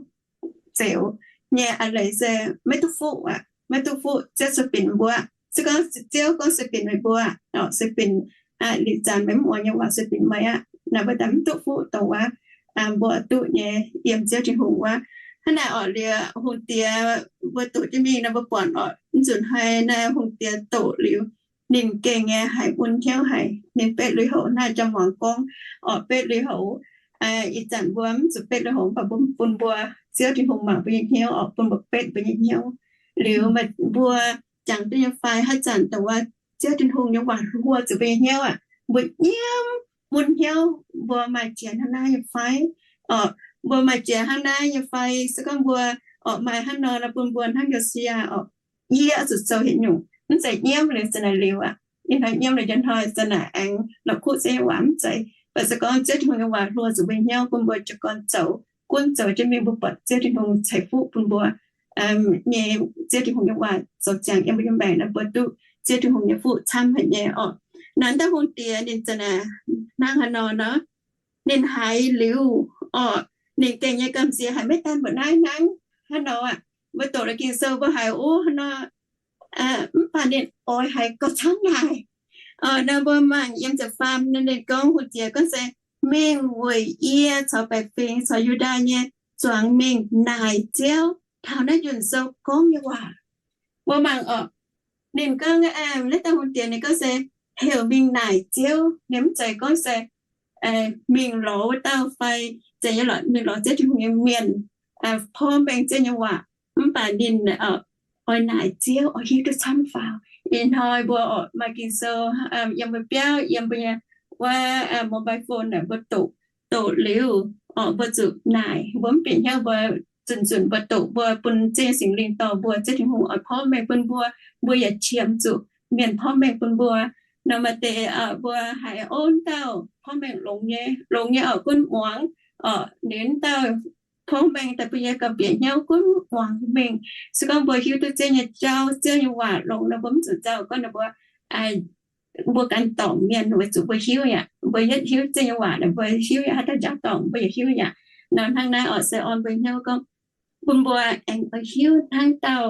zeux nyei a'leiz se maiv duqv fuqv aqv, maiv duqv fuqv Ziouv sueih binc mbuo. Se gorngv Ziouv gorngv sueih binc meih mbuo, sueih binc, liuz zanc meih mv oix nyei waac sueih binc meih aqv, naaiv mbuo daaih mv duqv fuqv dongh wuov mbuo duqv nyei yiem Ziouv Tin-Hungh wuov. Hnangv naaiv orqc, liuz hungh diex mbuo doqc jienv mingh naaiv mbuo buatc orqc, mv nzunc haaix naaiv hungh diex doqc liuz, ninh gengh nyei haiz mun hnyouv haic. Ninh betv lui-houx naaiv jang muangx gorngv orqc, betv lui-houx, ih zanc mbuo mv zuqc betv lui-houx mv baac mbuo bun mbuo, Ziouv Tin-Hungh mangc mbuo nyei hnyouv orqc, bun mbuo betv mbuo nyei hnyouv. Liuz mbuo jangx duqv nyei fai haaix zanc dongh wuov Ziouv Tin-Hungh nyei waac hluo zuqc mbuo nyei hnyouv aqv, mbuo nyiemv mun hnyouv mbuo maaih jiex hnangv naaiv nyei fai orqc, mbuo maaih jiex hnangv naaiv nyei fai. Se gorngv mbuo orqc maaih hnangv nor, bun mbuo hnangv Yo^si^yaa orqc, yie oix zuqc zoux haaix nyungc, mv zeiz nyiemv liuz zanc naaic liuz aqv, ih hnoi nyiemv liuz njang hnoi zanc naaic aengx la'kuqv Ziouv nyei waac, mv zeiz. Mv baac se gorngv Ziouv Tin-Hungh nyei waac hluo zuqc mbuo nyei hnyouv, bun mbuo jiez gorn zoux, gunv zoux jienv mingh mbuo buatc Ziouv Tin-Hungh ceix fuqv bun mbuo nyei, Ziouv Tin-Hungh nyei waac zoux ziangx yiem mbuo nyei maengc naaiv, mbuo duqv Ziouv Tin-Hungh nyei fuqv camv haic nyei orqc. Naaiv dauh hungh diex ninh zanc naaic hnangv haaix nor nor, ninh haiz liuz orqc, ninh gengh nyei gamh nziex haiz maiv daan mbuoqc naaiv hnangv haaix nor aqv. Mbuo doqc la'gengh sou mbuo haiz, o, haaix nor, mv baac ninh oix haiz gauh camv naaic. Nor mbuo mangc yiem ziepc faam, ninh gorngv hungh diex gorngv se, mingh weic yie caux baeqc fingx caux Yu^ndaa nyei zuangx mingh naaic Ziouv taux naaiv yunh sou gorngv nyei waac. Mbuo mangc orqc, ninh gorngv, naaiv dauh hungh diex ninh gorngv se heuc mingh naaic Ziouv, ninh mv zeiz gorngv se mingh lorz wuov dauh fai zeiz nyei lorqc, mingh lorz Ziouv Tin-Hungh nyei mienh, porv mengh Ziouv nyei waac. Mv baac ninh oix naaic Ziouv, oix hiuv duqv camv faaux. Ih hnoi mbuo orqc maaih Ging-Sou yiem mbuo biauv, yiem mbuo nyei wuov mobile phone naaic mbuo doqc, doqc liuz orqc mbuo zuqc naaic, mbuo mv bieqc hnyouv mbuo zunc zunc mbuo doqc, mbuo bun Ziouv nyei Singx Lingh dorh mbuo, Ziouv Tin-Hungh oix porv mengh bun mbuo, mbuo yaac qiemx zuqc mienh porv mengh bun mbuo. Nor maaih deix mbuo haiz, o, wuov dauh porv mengh longx nyei, longx nyei orqc, gunv muangx orqc, ninh wuov dauh porv mengh daaih bun yie gauh bieqc hnyouv, gunv muangx mingh. Se gorngv mbuo hiuv duqv Ziouv nyei jauv, Ziouv nyei waac longx nor, mbuo mv zuqc nzauh gorngv ninh mbuo mbuo ganh dorngc mienh weic zuqc mbuo hiuv yaac, mbuo yietv hiuv Ziouv nyei waac naaic mbuo hiuv yaac, haaix dauh njaaux dorngc mbuo yaac hiuv yaac. Nor hnangv naaiv orqc se orn mbuo hnyouv gorngv bun mbuo aengx oix hiuv hnangv dauh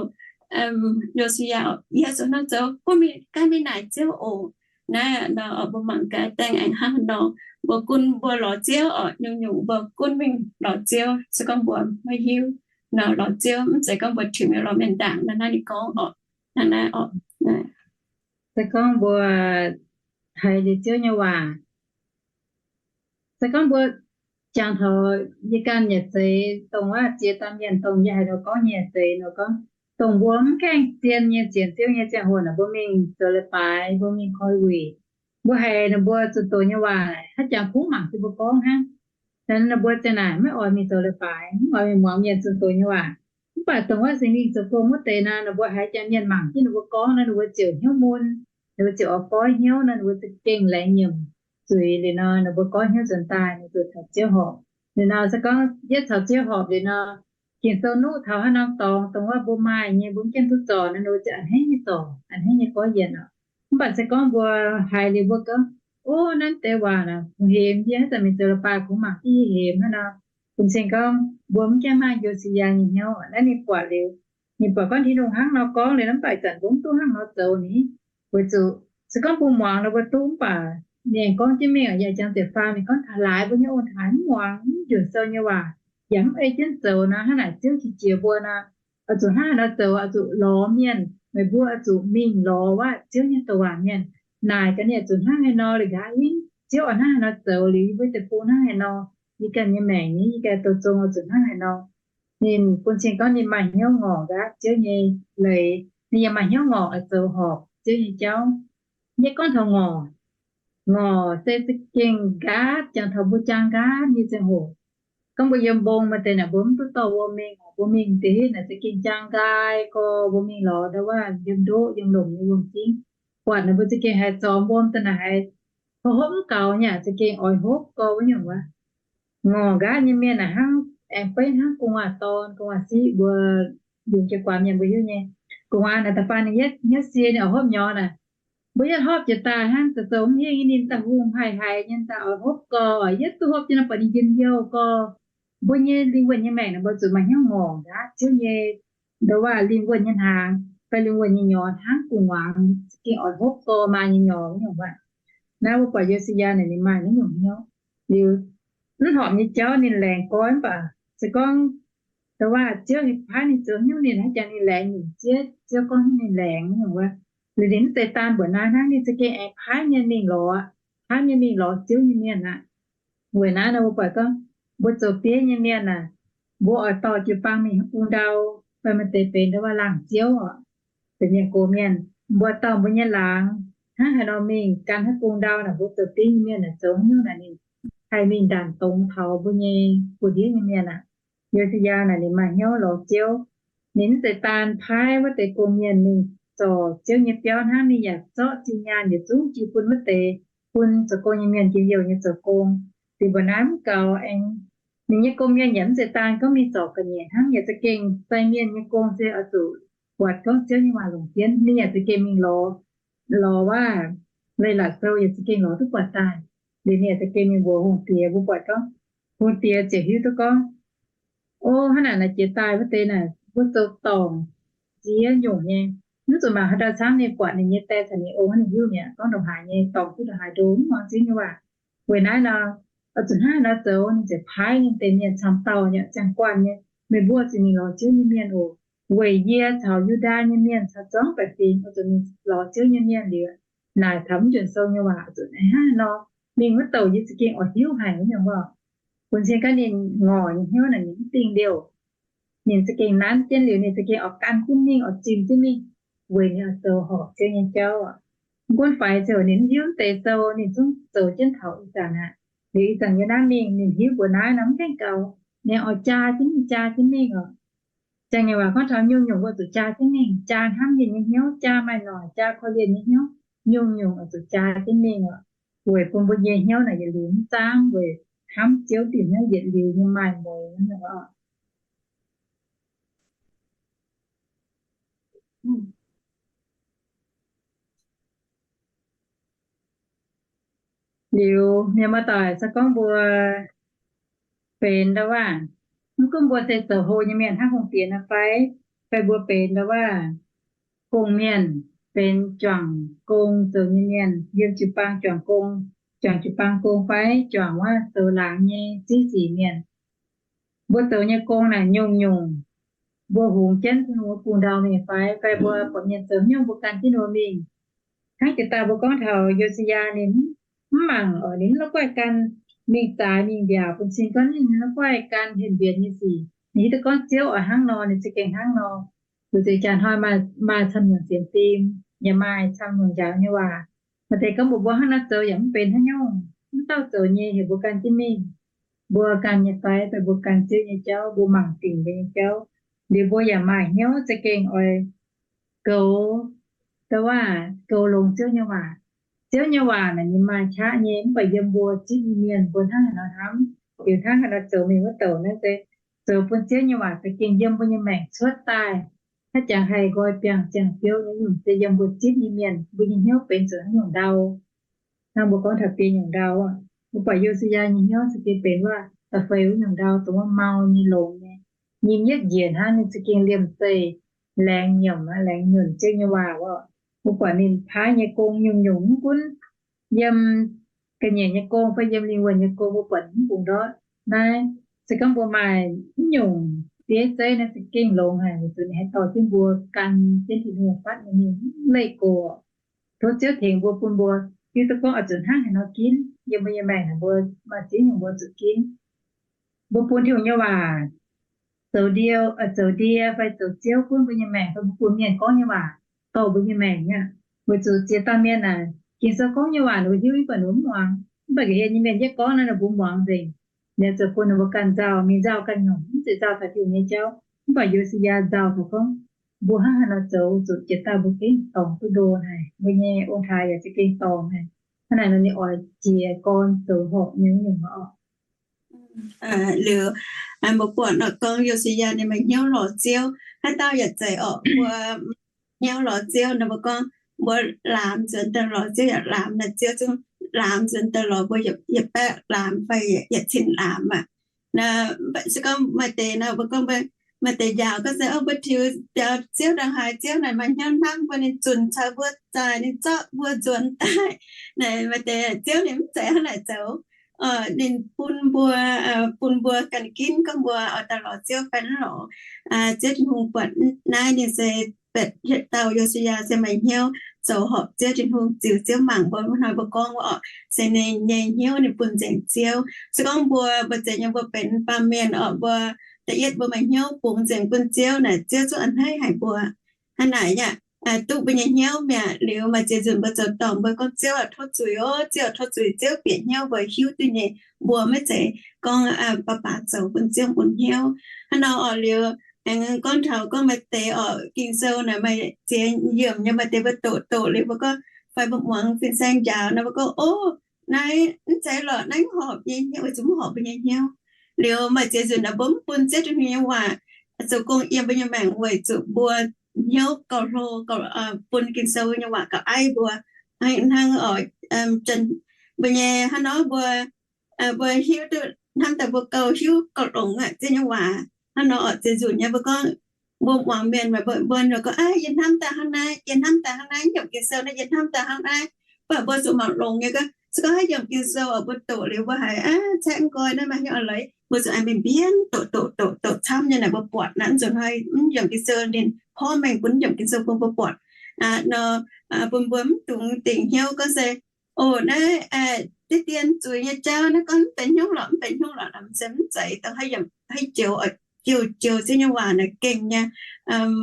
Yo^si^yaa orqc, yie zuqc hnangv zoux, gunv mingh, ganh mingh naaic Ziouv oc. Naaiv nor orqc mbuo mangc gaax dengh aengx hnangv haaix nor. Mbuo gunv mbuo lorz Ziouv orqc, nyungc-nyungc mbuo gunv mingh lorz Ziouv. Se gorngv mbuo maiv hiuv nor, lorz Ziouv mv zeiz gorngv mbuo tiux mingh lorz mienh ndaangc. Naaiv, naaiv ninh gorngv orqc, hnangv naaiv orqc. Se gorngv mbuo haiz liuz Ziouv nyei waac, se gorngv mbuo jangx taux yie ganh yaac zeiz dongh wuov ziex dauh mienh dongh yie haiz ninh gorngv nyei yaac zeiz nor gorngv, dongh mbuo mv gaengh zien nyei sienx Ziouv nyei ziangh hoc naaic, mbuo mingh zoux leiz-baaix, mbuo mingh koi wuic, mbuo haiz ninh mbuo zunh doz nyei waac haaix jangx kungx mangc jienv mbuo gorngv hnangv. Ninh mbuo ziang naaic maiv oix mingh zoux leiz-baaix, mv oix mingh muangx mienh zunh doz nyei waac. Mv baac dongh wuov Singx Lingh zoux gong wuov deix nor, ninh mbuo haiz jaax mienh mangc jienv ninh mbuo gorngv nor, ninh mbuo ziouc hnyouv mun, ninh mbuo ziouc oix goiv hnyouv nor, ninh mbuo za'gengh laengz nyiemc zuiz liuz nor, ninh mbuo goiv hnyouv nzuonx daaih, ninh ziouc caux Ziouv horpc. Liuz nor se gorngv yietv caux Ziouv horpc liuz nor, Ging-Sou nuqv taux haaix norm dorngx dongh wuov mbuo maaih nyei, mbuo mv gaengh duqv zorc nor, ninh mbuo ziouc a'hneiv nyei zorc, a'hneiv nyei goiv yienc oc. Mv baac se gorngv mbuo haiz liuz mbuo gorngv, o, naaiv deix waac naaic kungx hemx yie, haaix zanc mingh zoux leiz-baaix kungx mangc jienv yie hemx hnangv nor, bun cing gorngv mbuo mv gaengh maaih Yo^si^yaa nyei hnyouv. Naaiv ninh buatc liuz, ninh buatc gorngv Tin-Hungh hnangv nor gorngv liuz, mv baac ih zanc mbuo mv duqv hnangv nor zoux ni. Weic zuqc se gorngv mbuo muangx nor mbuo duqv, mv baac ninh aengx gorngv jienv mingh yaac jangx ziepc faam, ninh gorngv taux laaix mbuo nyei ong-taaix mv muangx, mv njunh sou nyei waac, yaac mv ei jienv zoux nor, hnangv naaic Ziouv qiex jiez mbuo nor, oix zuqc hnangv haaix nor zoux, oix zuqc lorz mienh. Meih mbuo oix zuqc mingh lorz wuov Ziouv nyei douc waac mienh, naaic gaax ninh oix zuqc hnangv haaix nor liuz nqa'haav hingv, Ziouv oix hnangv haaix nor zoux liuz yie mbuo deic-bung hnangv haaix nor, yie ganh nyei maengc nyei, yie ganh douz zong oix zuqc hnangv haaix nor. Ninh bun cing gorngv ninh maaih hnyouv ngorc nqaatv Ziouv nyei leiz, ninh yaac maaih hnyouv ngorc oix zoux horpc Ziouv nyei jauv. Yie gorngv taux ngorc, ngorc se za'gengh nqaatv, jangx taux mbuo jaang nqaatv nyei ziangh hoc. Gorngv mbuo yiem mbong maaih deix naaic mbuo mv duqv dorh wuom mingh, mbuo mingh deix hitv naaic za'gengh jaang nqaai gorx, mbuo mingh lorz ndau wuov yiem ndoqv yiem lomc nyei wuom-zingv, buatc naaic mbuo za'gengh haiz zorc wuom daaih naaic haiz hopv hopv mv gaux nyei aqv, za'gengh oix hopv gorx wuov nyungc wuov. Ngorc nqaatv nyei mienh naaic hnangv aengx beiv hnangv gu'nguaaz-dorn gu'nguaaz-siqv mbuo yungz jiez guaax mienh mbuo hiuv nyei. Gu'nguaaz naaic da'faanh ninh yietv hnyouv sie ninh oix hopv nyorx naaic, Mbuo yaac hopv jiez daaih hnangv, zoux zoux mv hingh nyei, ninh daaih hungh haic haic nyei, daaih oix hopv gau, yie duqv hopv jienv naaiv buatc ninh njien-youh gau. Mbuo nyei lingh wuonh nyei maengc naaic, mbuo zuqc maaih hnyouv ngorc ndaauv Ziouv nyei, ndo waac lingh wuonh nyei hnaangx fai lingh wuonh nyei nyorx hnangv gu'nguaaz, za'gengh oix hopv gau maa nyei nyorx wuov nyungc wuov. Naaiv mbuo buatc Yo^si^yaa naaic ninh maaih naaiv nyungc hnyouv. Liuz mv horpc nyei jauv ninh laengz goiv mv baac se gorngv ndo waac Ziouv paaiv ninh zoux haaix nyungc ninh haaix jangx ninh laengz nyungc, Ziouv, Ziouv gorngv haaix nyungc ninh laengz nyungc wuov. Liuz ninh mv zeiz daan mbuoqc naaiv hnangv, ninh za'gengh aengx paaiv mienh mingh lorz, paaiv mienh mingh lorz Ziouv nyei mienh aqv. Weic naaiv nor mbuo buatc gorngv mbuo zoux bieiv nyei mienh aac, mbuo oix dorh jiu-baang mingh haaix bung ndau, fai maaih deix benx ndo waac laangz ziouv oc, benx mienh gox mienh, mbuo dorh mbuo nyei laangz hnangv haaix nor mingh gan haaix bung ndau naaic, mbuo zoux bieiv nyei mienh naaic zoux haaix nyungc naaic ninh haih mingh ndaanc dongz taux mbuo nyei buoz-ndiev nyei mienh aac. Yo^si^yaa naaic ninh maaih hnyouv lorz Ziouv. Ninh mv zeiz daan paaiv wuov deix gong-mienh mingh zorc Ziouv nyei biauv hnangv, ninh yaac zorqv zinh nyaanh yietc zungv jiu bun wuov deix, bun zoux gong nyei mienh njien-youh nyei zoux gong. Liuz mbuoqc naaiv mv gaux aengx, ninh nyei gong-mienh yaac mv zeiz daan gorngv mingh zorc ga'nyiec hnangv, yaac za'gengh sai mienh nyei gong se oix zuqc buatc gorngv Ziouv nyei waac longc jienv. Ninh yaac za'gengh mingh lorz, lorz waac, Leiz-Latc Sou yaac za'gengh lorz duqv buatc daaih. Liuz ninh yaac za'gengh mingh mbuox hungh diex, mbuo buatc gorngv hungh diex ziouc hiuv duqv gorngv, o, hnangv naaic naaic jiex daaih wuov deix naaic mbuo zoux dorngc ziex nyungc nyei. Mv zuqc mangc haaix dauh camv, ninh buatc ninh nyei die caux ninh ong, ninh hiuv mi'aqv gorngv ndongc haaix nyei dorngc duqv ndongc haaix ndo, mv muangx Ziouv nyei waac. Weic naaiv nor, oix zuqc hnangv haaix nor zoux, ninh ziouc paaiv ninh deix mienh camv dauh nyei, ziangh guanh nyei, meih mbuo zuqc mingh lorz Ziouv nyei mienh oc. Weic yie caux Yu^ndaa nyei mienh caux zuangx baeqc fingx oix zuqc mingh lorz Ziouv nyei mienh liuz, naaic taux mv njunh sou nyei waac oix zuqc hnangv haaix nor mingh wuov douc yie za'gengh oix hiuv haic wuov nyungc oc. Bun cing gaax ninh ngorc nyei hnyouv naaic ninh mv dingh liouh. Ninh za'gengh nanv jienv liuz ninh za'gengh oix gan jienv mingh, oix zimh jienv mingh, weic ninh oix zoux horpc Ziouv nyei jauv. Mv gunv faix ziouc ninh mv hiuv mv deix sou, ninh zungv zoux jienv taux ih zanc aqv. Liuz ih zanc yie naaiv mingh ninh hiuv mbuox naaiv nor mv gaengh gaux, ninh oix jaa jienv mingh, jaa jienv mingh oc. Ziangh nyei waac gorngv taux nyungc-nyungc mbuo zuqc jaa jienv mingh, jaa hnamv yie nyei hnyouv, jaa maaih noic, jaa korv-lienh nyei hnyouv, nyungc-nyungc oix zuqc jaa jienv mingh oc. Weic bun mbuo nyei hnyouv naaic yietc liuz mv zaangv weic hnamv Ziouv diuc hnyouv yietc liuz nyei maaih mueiz nyei oc. Liuz mienh muoz-doic, se gorngv mbuo benx ndo waac, mv gunv mbuo se zoux hlo nyei mienh hnangv hungh diex nor fai, fai mbuo benx ndo waac gong-mienh, benx juangc gong zoux nyei mienh, yiem jiu-baang juangc gong, juangc jiu-baang gong fai juangc waac zoux laangz nyei ziex sic mienh, mbuo zoux nyei gong naaic nyungc-nyungc mbuo hungx jienv Tin-Hungh wuov bung ndau mingh fai, fai mbuo buatc mienh zoux nyungc mbuo gan jienv ninh mbuo mingh. Hnangv jiex daaih mbuo gorngv taux Yo^si^yaa ninh mv mangc oc, ninh mv la'guaih gan mingh zaaix mingh mbiaauc, bun cing gorngv ninh mv la'guaih gan henh mbienx nyei sic. Ninh hiuv duqv gorngv Ziouv oix hnangv nor, ninh za'gengh hnangv nor. Liuz zeix jaax hnoi maaih, maaih camv nyungc sienx fim, yaac maaih camv nyungc njaaux nyei waac. Maaih deix gorngv mbuox mbuo hnangv nor zoux yaac mv benx haaix nyungc, mv dauh zoux nyei heuc mbuo gan jienv mingh. Mbuo gan nyei fai, fai mbuo gan Ziouv nyei jauv, mbuo mangc dingc mbuo nyei jauv, liuz mbuo yaac maaih hnyouv za'gengh oix goux, ndo waac goux longx Ziouv nyei waac. Ziouv nyei waac naaic ninh maaih qaqv nyei, mv baac yiem mbuo zipv nyei mienh mbuo hnangv haaix nor hnamv, liuz hnangv haaix nor zoux mingh wuov douc naaiv se zoux bun Ziouv nyei waac za'gengh yiem mbuo nyei maengc cuotv daaih. Haaix jangx haih nqoi biangh ziangh biouv nyei nyungc se yiem mbuo zipv nyei mienh mbuo nyei hnyouv benx zuqc haaix nyungc ndau. Hnangv mbuo gorngv taux biei nyungc ndau, mbuo buatc Yo^si^yaa nyei hnyouv za'gengh benx waac da'feix wuov nyungc ndau, dongh wuov mau nyei longx nyei. Nyim yietv njiec hnangv, ninh za'gengh liemh zeih laengz nyiemc, laengz nyunc Ziouv nyei waac oc. Mbuo buatc ninh paaiv nyei gong nyungc-nyungc mv gunv yiem ga'nyiec nyei gong fai yiem lingh wuonh nyei gong, mbuo buatc mv bungx ndortv. Naaiv se gorngv mbuo maaih mv nyungc bieiv zeiv naaiv za'gengh longx haic, weic zuqc ninh haih dorh jienv mbuo gan jienv Tin-Hungh fatv nyei mingh mv leih gox. Tov Ziouv tengx mbuo bun mbuo hiuv duqv gorngv oix zuqc hnangv haaix nor ginv yiem mbuo nyei maengc naaic, mbuo maaih ziex nyungc mbuo zuqc ginv. Mbuo bun Tin-Hungh nyei waac zoux ndie, zoux ndie fai zoux ziouv gunv mbuo nyei maengc, fai mbuo bun mienh gorngv nyei waac dorh mbuo nyei maengc aqv. Weic zuqc ziex dauh mienh naaic, Ging-Sou gorngv nyei waac ninh mbuo hiuv, mv baac ninh mbuo mv muangx. Mv baac nqa'hien nyei mienh yie gorngv naaiv ninh mbuo muangx nzengc. Liuz ziouc bun ninh mbuo ganh nzauh, mingh nzauh ganh nyungc, mv zeiz nzauh taux Tin-Hungh nyei jauv. Mv baac Yo^si^yaa nzauh taux gorngv, mbuo hnangv haaix nor zoux zuqc jiex daaih mbuo gengh dorngc duqv ndo haic, mbuo nyei ong-taaix yaac za'gengh dorngc haic. Hnangv naaic nor ninh oix jiex gorn zoux horpc nyei nyungc oc. Liuz, mbuo buatc nor gorngv Yo^si^yaa ninh maaih hnyouv lorz Ziouv. Haaix dauh yaac zeiz oc, mbuo hnyouv lorz Ziouv nor mbuo gorngv, mbuo laamx nzuonx daaih lorz Ziouv, yaac laamx naaic Ziouv zungv laamx nzuonx daaih lorz mbuo, yietc baeqv laamx fai yietc cin laamx aqv. Se gorngv maaih deix nor, mbuo gorngv maaih deix njaaux gorngv se, o, mbuo tiux biaux Ziouv ndongc haaix, Ziouv naaic maaih hnyouv hnamv mbuo, ninh zunc caux mbuo, zaaih ninh zorqv mbuo nzuonx daaih. Naaic maaih deix Ziouv ninh mv zeiz hnangv naaic zoux. Ninh bun mbuo, bun mbuo ganh ginv gorngv mbuo oix daaih lorz Ziouv fai mv lorz. Ziouv Tin-Hungh buatc naaiv ninh se, buatc hietc dauh Yo^su^yaa se maaih hnyouv zoux horpc Ziouv Tin-Hungh, ziux Ziouv mangc mbuo. Hnoi mbuo gorngv wuov orqc, se ninh nyei hnyouv ninh bun nzengc Ziouv. Se gorngv mbuo, mbuo zeiz nyei mbuo benx baamh mienh orqc, mbuo da'yietv mbuo maaih hnyouv bungx nzengc bun Ziouv naaic, Ziouv zungv a'hneiv haic mbuo. Hnangv naaic yaac duqv mbuo nyei hnyouv mi'aqv. Liuz maaih ziex nzunc mbuo zoux dorngc mbuo gorngv, Ziouv aah, tov zuiz oc, Ziouv aah, tov zuiz. Ziouv bieqc hnyouv mbuo hiuv duqv nyei. Mbuo maiv zeiz gorngv baac baac zoux bun Ziouv mun hnyouv. Hnangv nor orqc, liuz aengx gorngv taux gorngv maaih deix orqc, Ging-Sou naaic maaih ziex yiemc nyei, maaih deix mbuo doqc doqc liuz mbuo gorngv, fai mbuo muangx fin-saeng njaaux nor mbuo gorngv, o, naaiv mv zeiz lorqc, naaiv mv horpc nyei hnyouv, weic zuqc mv horpc mbuo nyei hnyouv. Liuz maaih ziex nzunc naaic mbuo mv bun Ziouv Tin-Hungh nyei waac zoux gong yiem mbuo nyei maengc weic zuqc mbuo hnyouv gauh hlo, bun Ging-Sou nyei waac gauh aiv mbuo. Hnangv orqc, mbuo nyei hnangv nor mbuo, mbuo hiuv duqv hnamv daaih mbuo gauh hiuv gauh longx aqv Ziouv nyei waac. Hnangv nor orqc, ziex nzunc nyei mbuo gorngv, mbuo muangx mienh mbuo, mbuo gorngv, aa, yie hnamv daaih hnangv naaiv, yie hnamv daaih hnangv naaiv, yiem Ging-Sou naaiv yie hnamv daaih hnangv naaiv. Mv baac mbuo zuqc mangc longx nyei gorngv, se gorngv haaix yiem Ging-Sou orqc mbuo doqc liuz mbuo haiz, aa, caeqv mv nqoi naaiv maaih hnyouv a'leiz, mbuo zuqc aengx mingh mbienv doqc doqc doqc doqc camv nyei naaic mbuo buatc naaiv nzunc hnoi mv yiem Ging-Sou ninh porv mengh bun mv yiem Ging-Sou bun mbuo buatc nor, bun mbuo mv dungx dingc hnyouv gorngv se, o, naaiv diqv dien zuiz nyei jauv naaiv gorngv mv benx hnyouv lorqc, mv benx hnyouv lorqc, se mv zeiz dongh haaix joux, joux Ziouv nyei waac naaic gengh nyei,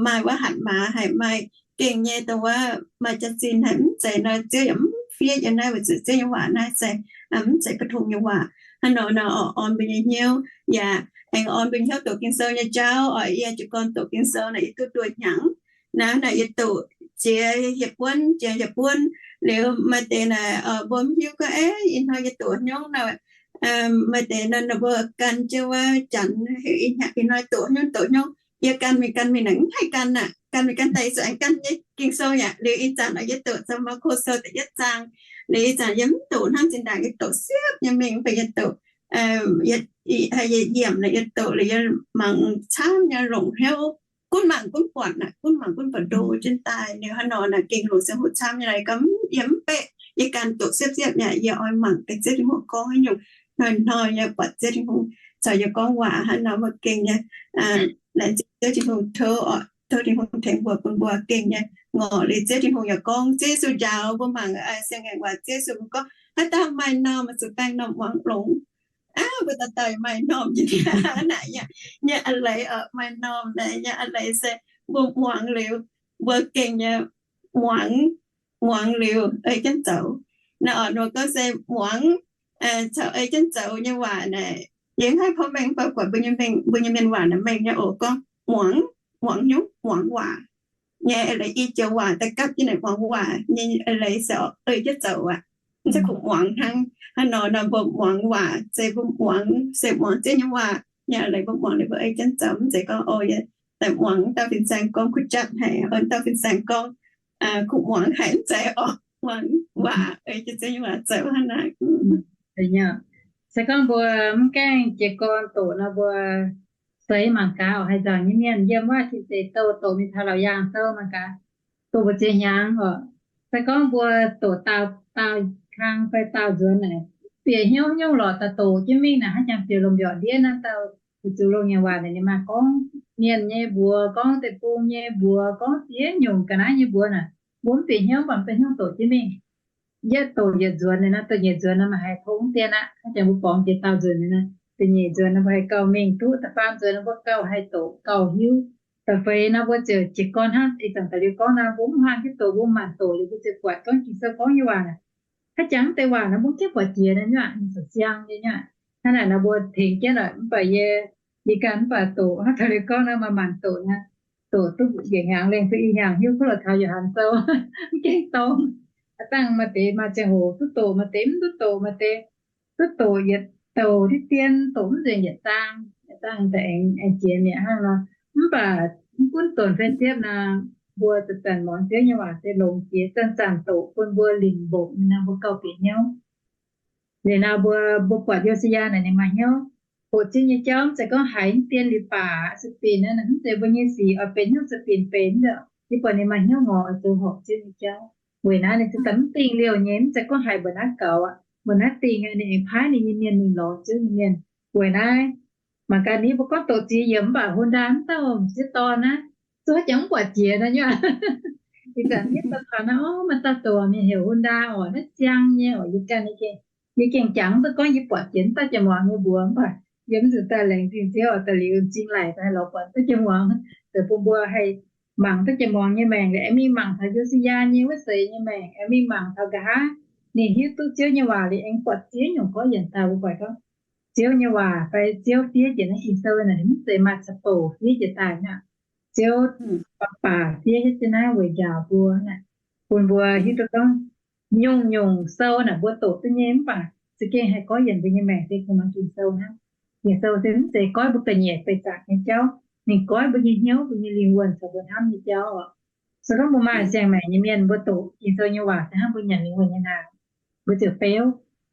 maaih wuov hatc maaz haic, maaih gengh nyei dongh wuov maaih jaax-zinh haic, mv zeiz nor Ziouv yaac mv fiev yiem naaiv weic zuqc Ziouv nyei waac naaiv se mv zeiz ba'tongx nyei waac. Hnangv nor nor orqc, orn mbuo nyei hnyouv yaac aengx orn mbuo nyei hnyouv doqc Ging-Sou nyei jauv orqc. Yie jiez gorn doqc Ging-Sou naaic yie duqv nduoh hnyangx. Naaiv naaic yie doqc jiex hieh buonv, jiex hieh buonv liuz maaih deix naaic mbuo mv hiuv gorngv, eix, ih hnoi yie doqc hnyouv nor, maaih deix nor mbuo gan jienv wuov janx, ih hnoi doqc hnyouv doqc hnyouv, yie gan mingh gan mingh naaic mv haih gan aqv. Gan mingh gan daaih yie zuqc aengx gan nyei Ging-Sou yaac liuz ih zanc yie doqc Saa^mo^ko Sou da'yietv zaang. Liuz ih zanc yie mv doqc hnangv zinh ndaangc yie doqc siepv nyei mingh, mv baac yie doqc, yie yiemc naaic yie doqc liuz yie mangc camv nyei longc hnyouv, gunv mangc gunv buatc aqv, gunv mangc gunv buatc ndo jienv daaih. Liuz hnangv nor naaic gengh longc ziangh hoc camv nyei, yie mv beqv, yie gan doqc siepv-siepv yaac yie oix mangc gaax Ziouv Tin-Hungh gorngv haaix nyungc. Hnoi-hnoi yie buatc Ziouv Tin-Hungh caux yie gorngv waac hnangv nor mbuo gengh nyei, laengz zingh Ziouv Tin-Hungh tov, tov Tin-Hungh tengx mbuo bun mbuo gengh nyei ngorc liuz Ziouv Tin-Hungh yaac gorngv, Ziouv Yesu njaaux mbuo mangc siang-ngaengc waac, Ziouv Yesu mbuo gorngv, haaix dauh maaih normh zuqc baengh normh muangx longx. Aav, mbuo dauh dauh maaih normh nyei, naaic yaac nyei a'leiz oc, maaih normh naaic nyei a'leiz se mbuo muangx liuz, mbuo gengh nyei muangx, muangx liuz ei jienv zoux. Naaiv orqc, nor gorngv se muangx caux ei jienv zoux nyei waac naaic, yie mv haih porv mengh, mv baac buatc mbuo nyei mienh waac naaic mengh nyei oc. Gorngv muangx, muangx hnyouv, muangx waac nyei a'leiz, i joux waac daaih gapv jienv naaic muangx waac nyei a'leiz se ei jienv zoux aqv. Mv zeiz kungx muangx hnangv. Hnangv nor nor mbuo muangx waac se mbuo muangx, se muangx Ziouv nyei waac nyei a'leiz, mbuo muangx liuz mbuo ei jienv zoux. Mv zeiz gorngv, o, daaih muangx dauh fin-saeng gorngv kuv jatv haic, o, dauh fin-saeng gorngv kuv muangx haic, mv zeiz orqc. Muangx waac ei jienv Ziouv nyei waac zoux hnangv naaic. Se gorngv mbuo mv gaengh jiez gorn doqc nor, mbuo seix mangc gaax oc, haaix nzangc nyei mienh yiem wuov Tin Deic Douh doqc mingh taux Laauc Yaangh Sou mangc gaax, doqc mbu'ziex hnyangx oc. Se gorngv mbuo doqc daauh, daauh kang fai daauh nzuonx naaic, bieqc hnyouv nyungc lorqc, daaih doqc jienv mingh naaic, hnangv jangx bieqc lomh mbiorqc ndiev naaiv dauh, weic zuqc loz-ngaengc waac naaic ninh maaih gorngv mienh nyei mbuox, gorngv deic-bung nyei mbuox, gorngv ziex nyungc ga'naaiv nyei mbuox naaic, mbuo mv bieqc hnyouv, mv baac mv bieqc hnyouv doqc jienv mingh. Yietv doqc yietc nzuonx naaic, naaiv doqc nyeic nzuonx naaiv maaih haih tong mv dien aqv. Hnangv jangx mbuo borngz jiex daauh nzuonx naaic, doqc nyeic nzuonx naaiv mbuo haih gauh mingh duqv, da'faam nzuonx naaiv mbuo gauh haih doqc gauh hiuv. Da'feix naaiv mbuo ziouc jiez gorn hnangv ih zanc da'liuz gorngv naaiv, mbuo mv haih hiuv doqc, mbuo maanc doqc liuz mbuo ziouc buatc gorngv Ging-Sou gorngv nyei waac naaic, haaix jangx deix waac naaic mbuo mv gaengh buatc jiex naaiv nyuav, ninh zoux siang nyei nyuav. Hnangv naaic naaiv mbuo tengx jienv oc, mv baac yie, yie ganh mv baac doqc hnangv da'liuz gorngv naaiv maaih maanc doqc naaiv, doqc duqv yietc hnyangx lengh fai i hnyangx hiuv kuv lorqc taux Yo^han Sou, mv gaengh dorngc. Aav dangh maaih deix maaih ziangh hoc duqv doqc, maaih deix mv duqv doqc, maaih deix duqv doqc yietc douc diqv dien, doqc mv nzengc yietc zaang, aav dangh daaih aengx, aengx jiex mi'aqv hnangv nor. Mv baac mv gunv donx fei siepv nor, mbuo zanc-zanc muangx Ziouv nyei waac se longx jiex, zanc-zanc doqc bun mbuo lingc mbopc nor, mbuo gauh bieqc hnyouv. Liuz nor mbuo, mbuo buatc Yo^si^yaa naaic ninh maaih hnyouv hoqc Ziouv nyei jauv, mv zeiz gorngv haiz mv dien liuz baac sueih binc naaic, mv zeiz mbuo nyei sic oix benx hnyouv sueih binc benx nzengc. Yie buatc ninh maaih hnyouv ngorc oix zoux horpc Ziouv nyei jauv. Weic naaiv ninh ziouc daaih mv dingh liouh nyei, mv zeiz gorngv haiz mbuo naaiv gaux aqv, mbuo naaiv dingh aqv, ninh aengx paaiv ninh nyei mienh mingh lorz Ziouv nyei mienh. Weic naaiv mangc gaax, ninh mbuo gorngv doqc ziex yiemc mv baac hon ndaan mv dauh m'sieqv dorn naaiv, zuov jangx mv buatc jiex nor nyei. Ih zanc mienh daaih taux naaiv, o, maaih dauh doqc mienh heuc hon ndaan oc, naaiv ziang nyei oc. Yie ganh, yie gengh jangx duqv gorngv yie buatc jiex mv dauh jien-muangz nyei mbuox, mv baac yie mv zuqc daaih laengz zingh Ziouv oc, daaih liuz m'zing laic daaih lorz buatc dauh jien-muangz, daaih bun mbuo haih mangc dauh jien-muangz nyei maengc, aengx mingh mangc taux Yo^si^yaa nyei wuov seix nyei maengc, aengx mingh mangc taux nqa'haav ninh hiuv duqv Ziouv nyei waac liuz aengx buatc ziex nyungc gorngv yienc daaih mbuo buatc gorngv Ziouv nyei waac fai Ziouv fiev jiex naaiv Ging-Sou naaic, ninh mv zeiz maaih ca'bouc fiev jiex daaih aqv. Ziouv baac fiev hietv jienv naaiv weic njaaux mbuo naaic, bun mbuo hiuv duqv gorngv nyungc-nyungc sou naaic mbuo doqc duqv nyei mv baac za'gengh haih goiv yienc mbuo nyei maengc se kungx muangx Ging-Sou hnangv. Ging-Sou se mv zeiz goiv mbuo ga'nyiec beih zaangc nyei jauv, ninh goiv mbuo nyei hnyouv, mbuo nyei lingh wuonh caux mbuo hnamv nyei jauv oc. Se gorngv mbuo maaih siang-maengc nyei mienh, mbuo doqc Ging-Sou nyei waac se hnangv mbuo nyanc lingh wuonh nyei naanc, mbuo ziouc beuv.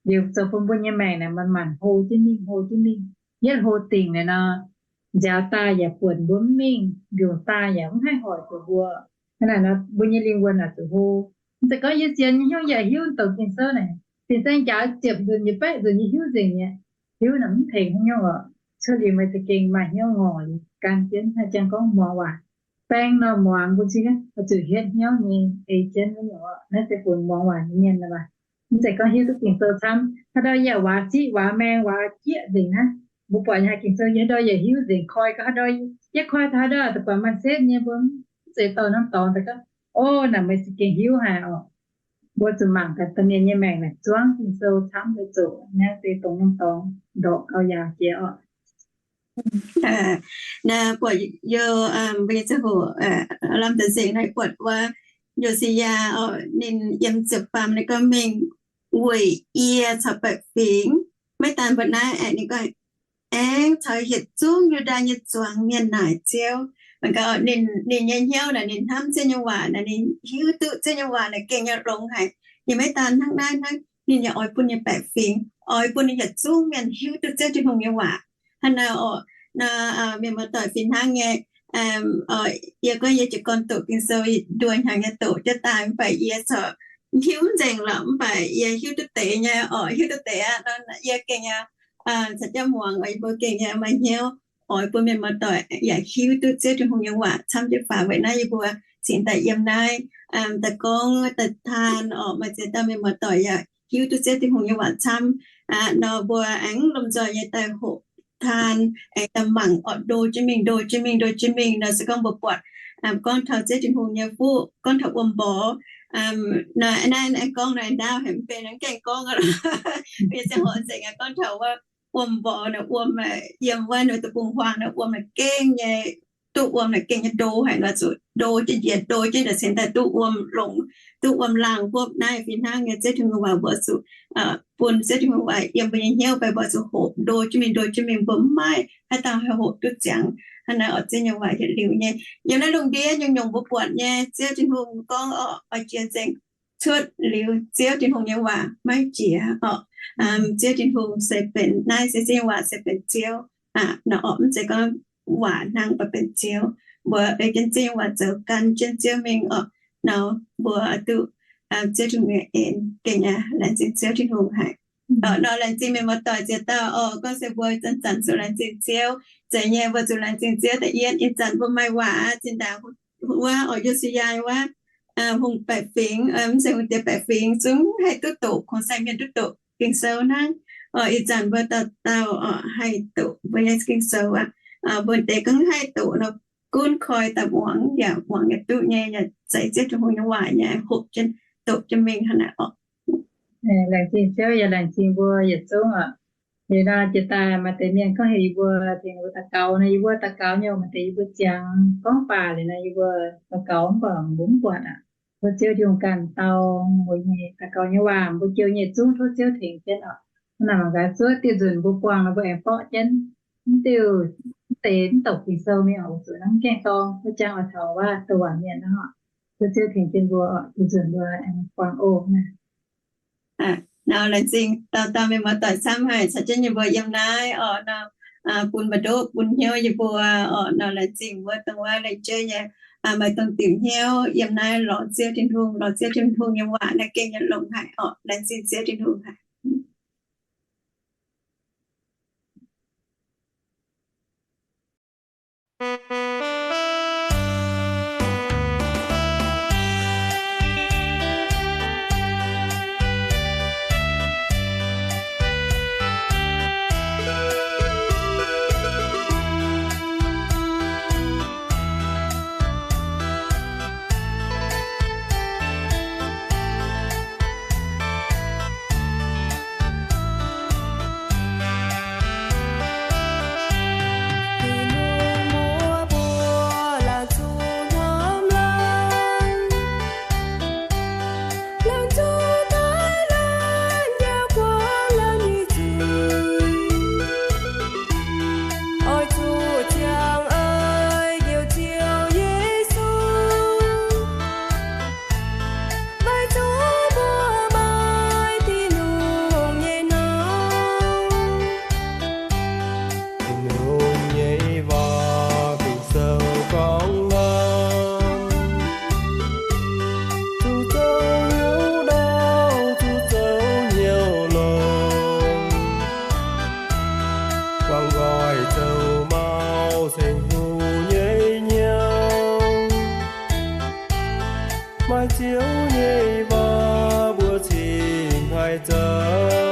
Liuz zoux bun mbuo nyei maengc naaic manc-manc hlo jienv mingh, hlo jienv mingh. Yietv hlo dingc naaic nor, nziaaux daaih yaac buonc mbuo mv mingh, mbiungc daaih yaac mv haih hoic zuqc mbuo. Hnangv naaic nor mbuo nyei lingh wuonh naaic zuqc hlo. Mv zeiz gorngv yie sienx nyei hnyouv yaac hiuv doqc Ging-Sou naaic, fin-saeng njaaux ziepc nzunc nyei, baeqv nzunc nyei hiuv nzengc mi'aqv. Hiuv naaic mv tengx haaix nyungc oc. Cuotv liuz meih za'gengh maaih hnyouv ngorc liuz gan jienv haih jangx gorngv muangx waac. Baeng nor muangx mbuo za'gengh oix zuqc hietv hnyouv nyei ei jienv wuov nyungc oc. Naaiv se funx muangx waac nyei mienh aqv. Mv zeiz gorngv hiuv duqv Ging-Sou camv, haaix ndau yaac waaz siqv waaz maeng waaz jieqv nzengc naaiv. Mbuo buatc nyei haaix Ging-Sou yie haaix ndau yaac hiuv nzengc, koi gau haaix ndau, yie koi taux haaix ndau da'buatc maaih setv nyei, mbuo mv zeiz dorh norm dorngx daaih gorngv, o, naaic meih za'gengh hiuv haic oc. Mbuo zuqc mangc gaax domh mienh nyei maengc naaic zuangv Ging-Sou camv daaih zoux, naaiv se dongh norm dorngx ndorqc gau yaauc jiex oc. Naaiv buatc Yo, mbuo nyei ziangh hoc lamh deix nzengc naaiv buatc wuov Yo^si^yaa oc, ninh yiem ziepc faam ninh gorngv mingh weic yie caux baeqc fingx, maiv daan mbuo naaiv aeqv, ninh gorngv aengx caux yietc zungv Yu^ndaa nyei zuangx mienh naaic Ziouv. Mangc gaax oc, ninh, ninh nyei hnyouv naaic, ninh hnamv Ziouv nyei waac naaic, ninh hiuv duqv Ziouv nyei waac naaic gengh nyei longx haic. Ninh maiv daan hnangv naaiv hnangv, ninh yaac oix bun ninh baeqc fingx, oix bun ninh yietc zungv mienh hiuv duqv Ziouv Tin-Hungh nyei waac. Hnangv naaic oc, nor mienh muoz-doic fih hnangv nyei, yie gorngv yie jiez gorn doqc Ging-Sou nduov hnyangx nyei doqc jienv daaih, mv baac yie corc hiuv mv nzengc lorqc, mv baac yie hiuv duqv deix nyei oc, hiuv duqv deix aqv. Nor yie gengh nyei caux jienv muangx oc, yie mbuo gengh nyei maaih hnyouv oix bun mienh muoz-doic yaac hiuv duqv Ziouv Tin-Hungh nyei waac camv jienv faaux. Weic naaiv yie mbuo cingx daaih yiem naaiv daaih gorngv daaih taan oc, maaih ziex dauh mienh muoz-doic yaac hiuv duqv Ziouv Tin-Hungh nyei waac camv. Nor mbuo aengx lomh nzoih nyei daaih hoqc taan, aengx daaih mangc oc, ndo jienv mingh, ndo jienv mingh, ndo jienv mingh. Nor se gorngv mbuo buatc gorngv taux Ziouv Tin-Hungh nyei fuqv, gorngv taux wuom mborqv, naaiv, naaiv gorngv naaiv ndaauv haic mv benx, mv gaengh gorngv aqv. Mbuo nyei ziangh hoc nzengc aqv, gorngv taux wuov wuom mborqv naaic, wuom yiem wuov ninh deic-bung-huaang naaic, wuom naaic gengh nyei, duqv wuom naaic gengh nyei ndo haic nor, zuqc ndo jienv njiec, ndo jienv njiec cingx daaih duqv wuom longx, duqv wuom laangh. Mbuo naaiv fih hnangv nyei, Ziouv Tin-Hungh waac mbuo zuqc bun Ziouv Tin-Hungh waac yiem mbuo nyei hnyouv, fai mbuo zuqc hoqc ndo jienv mingh, ndo jienv mingh, mbuo mv maaih haaix dauh haih hoqc duqv ziangx. Hnangv naaiv oc, Ziouv nyei waac yietc liuz nyei. Yiem naaiv lungh ndiev nyungc-nyungc mbuo buatc nyei, Ziouv Tin-Hungh gorngv oc, oix jiex nzengc cuotv liuz Ziouv Tin-Hungh nyei waac maiv jiex oc. Ziouv Tin-Hungh se benx naaiv, se Ziouv nyei waac se benx Ziouv aqv. Nor oc, mv zeiz gorngv waac hnangv baac benx Ziouv. Mbuo ei jienv Ziouv nyei waac zoux, gan jienv Ziouv mingh oc, nor mbuo duqv Ziouv Tin-Hungh nyei en gengh aqv. Laengz zingh Ziouv Tin-Hungh haic. Nor laengz zingh mienh muoz-doic ziex dauh oc. Gorngv se mbuo zanc-zanc zuqc laengz zingh Ziouv. Zeiz nyei, mbuo zuqc laengz zingh Ziouv da'yietv. Ih zanc mbuo maaih waac zinh ndaangc wuov oc, Yo^si^yaa wuov, hungh baeqc fingx, mv zeiz hungh diex baeqc fingx, zungv haih duqv doqc, kungx sai mienh duqv doqc Ging-Sou hnangv. Ih zanc mbuo dauh dauh haih doqc mbuo nyei Ging-Sou aqv. Mbuo deix gorngv haih doqc nor, gunv koi daaih muangx yaac muangx yaac duqv nyei, yaac zeiz Ziouv Tin-Hungh nyei waac nyei, hoqc jienv doqc jienv mingh hnangv naaic oc. Laengz zingh Ziouv yaac laengz zingh mbuo yietc zungv oc. Liuz nor jiex daaih maaih deix mienh gorngv heuc yie mbuo tengx mbuo daux gaux nor, yie mbuo daux gaux nyei, maaih deix yie mbuo ziangx gorngv baac liuz nor, yie mbuo daux gaux mv baac mbuo mv buatc aqv. Tov Ziouv Tin-Hungh ganh dau mbuo nyei daux gaux nyei waac, mbuo jouh nyei zungv tov Ziouv tengx jienv oc. Hnangv naaic mangc gaax, zuov diuh nzunc mbuo buangh nor mbuo aengx borqv jienv mv diuh, mv deix mv douc Ging-Sou mingh oc, oix zuqc hnamv gaengh dorng, duqv jangx oix taux waac-douc waac mienh hnangv oc. Ziouv tengx jienv mbuo oc, ih nzunc mbuo aengx buangh oc. Nor laengz zingh dauh dauh mienh muoz doic camv haic caux jienv yie mbuo yiem naaiv oc, nor bun mbu'ndongx bun hnyouv yie mbuo oc. Nor laengz zingh wuov dongh wuov lengc jeiv nyei, maaih dongh diuc hnyouv yiem naaiv lorz Ziouv Tin-Hungh, lorz Ziouv Tin-Hungh nyei waac naaiv gengh yietc longx haic oc. Laengz zingh Ziouv Tin-Hungh haic. Oix zuqc ziangh eix njoux Ziouv Yesu, maiv zungv mbuo maaih Tin-Hungh nyei nor. Tin-Hungh nyei waac Ging-Sou gorngv nor, zuqc zoux hnyouv ndau, zuqc zoux hnyouv longx, guangc nqoi zoux mau ceng hungh nyei hnyouv. Maaih Ziouv nyei waac mbuo cingx haih zoux.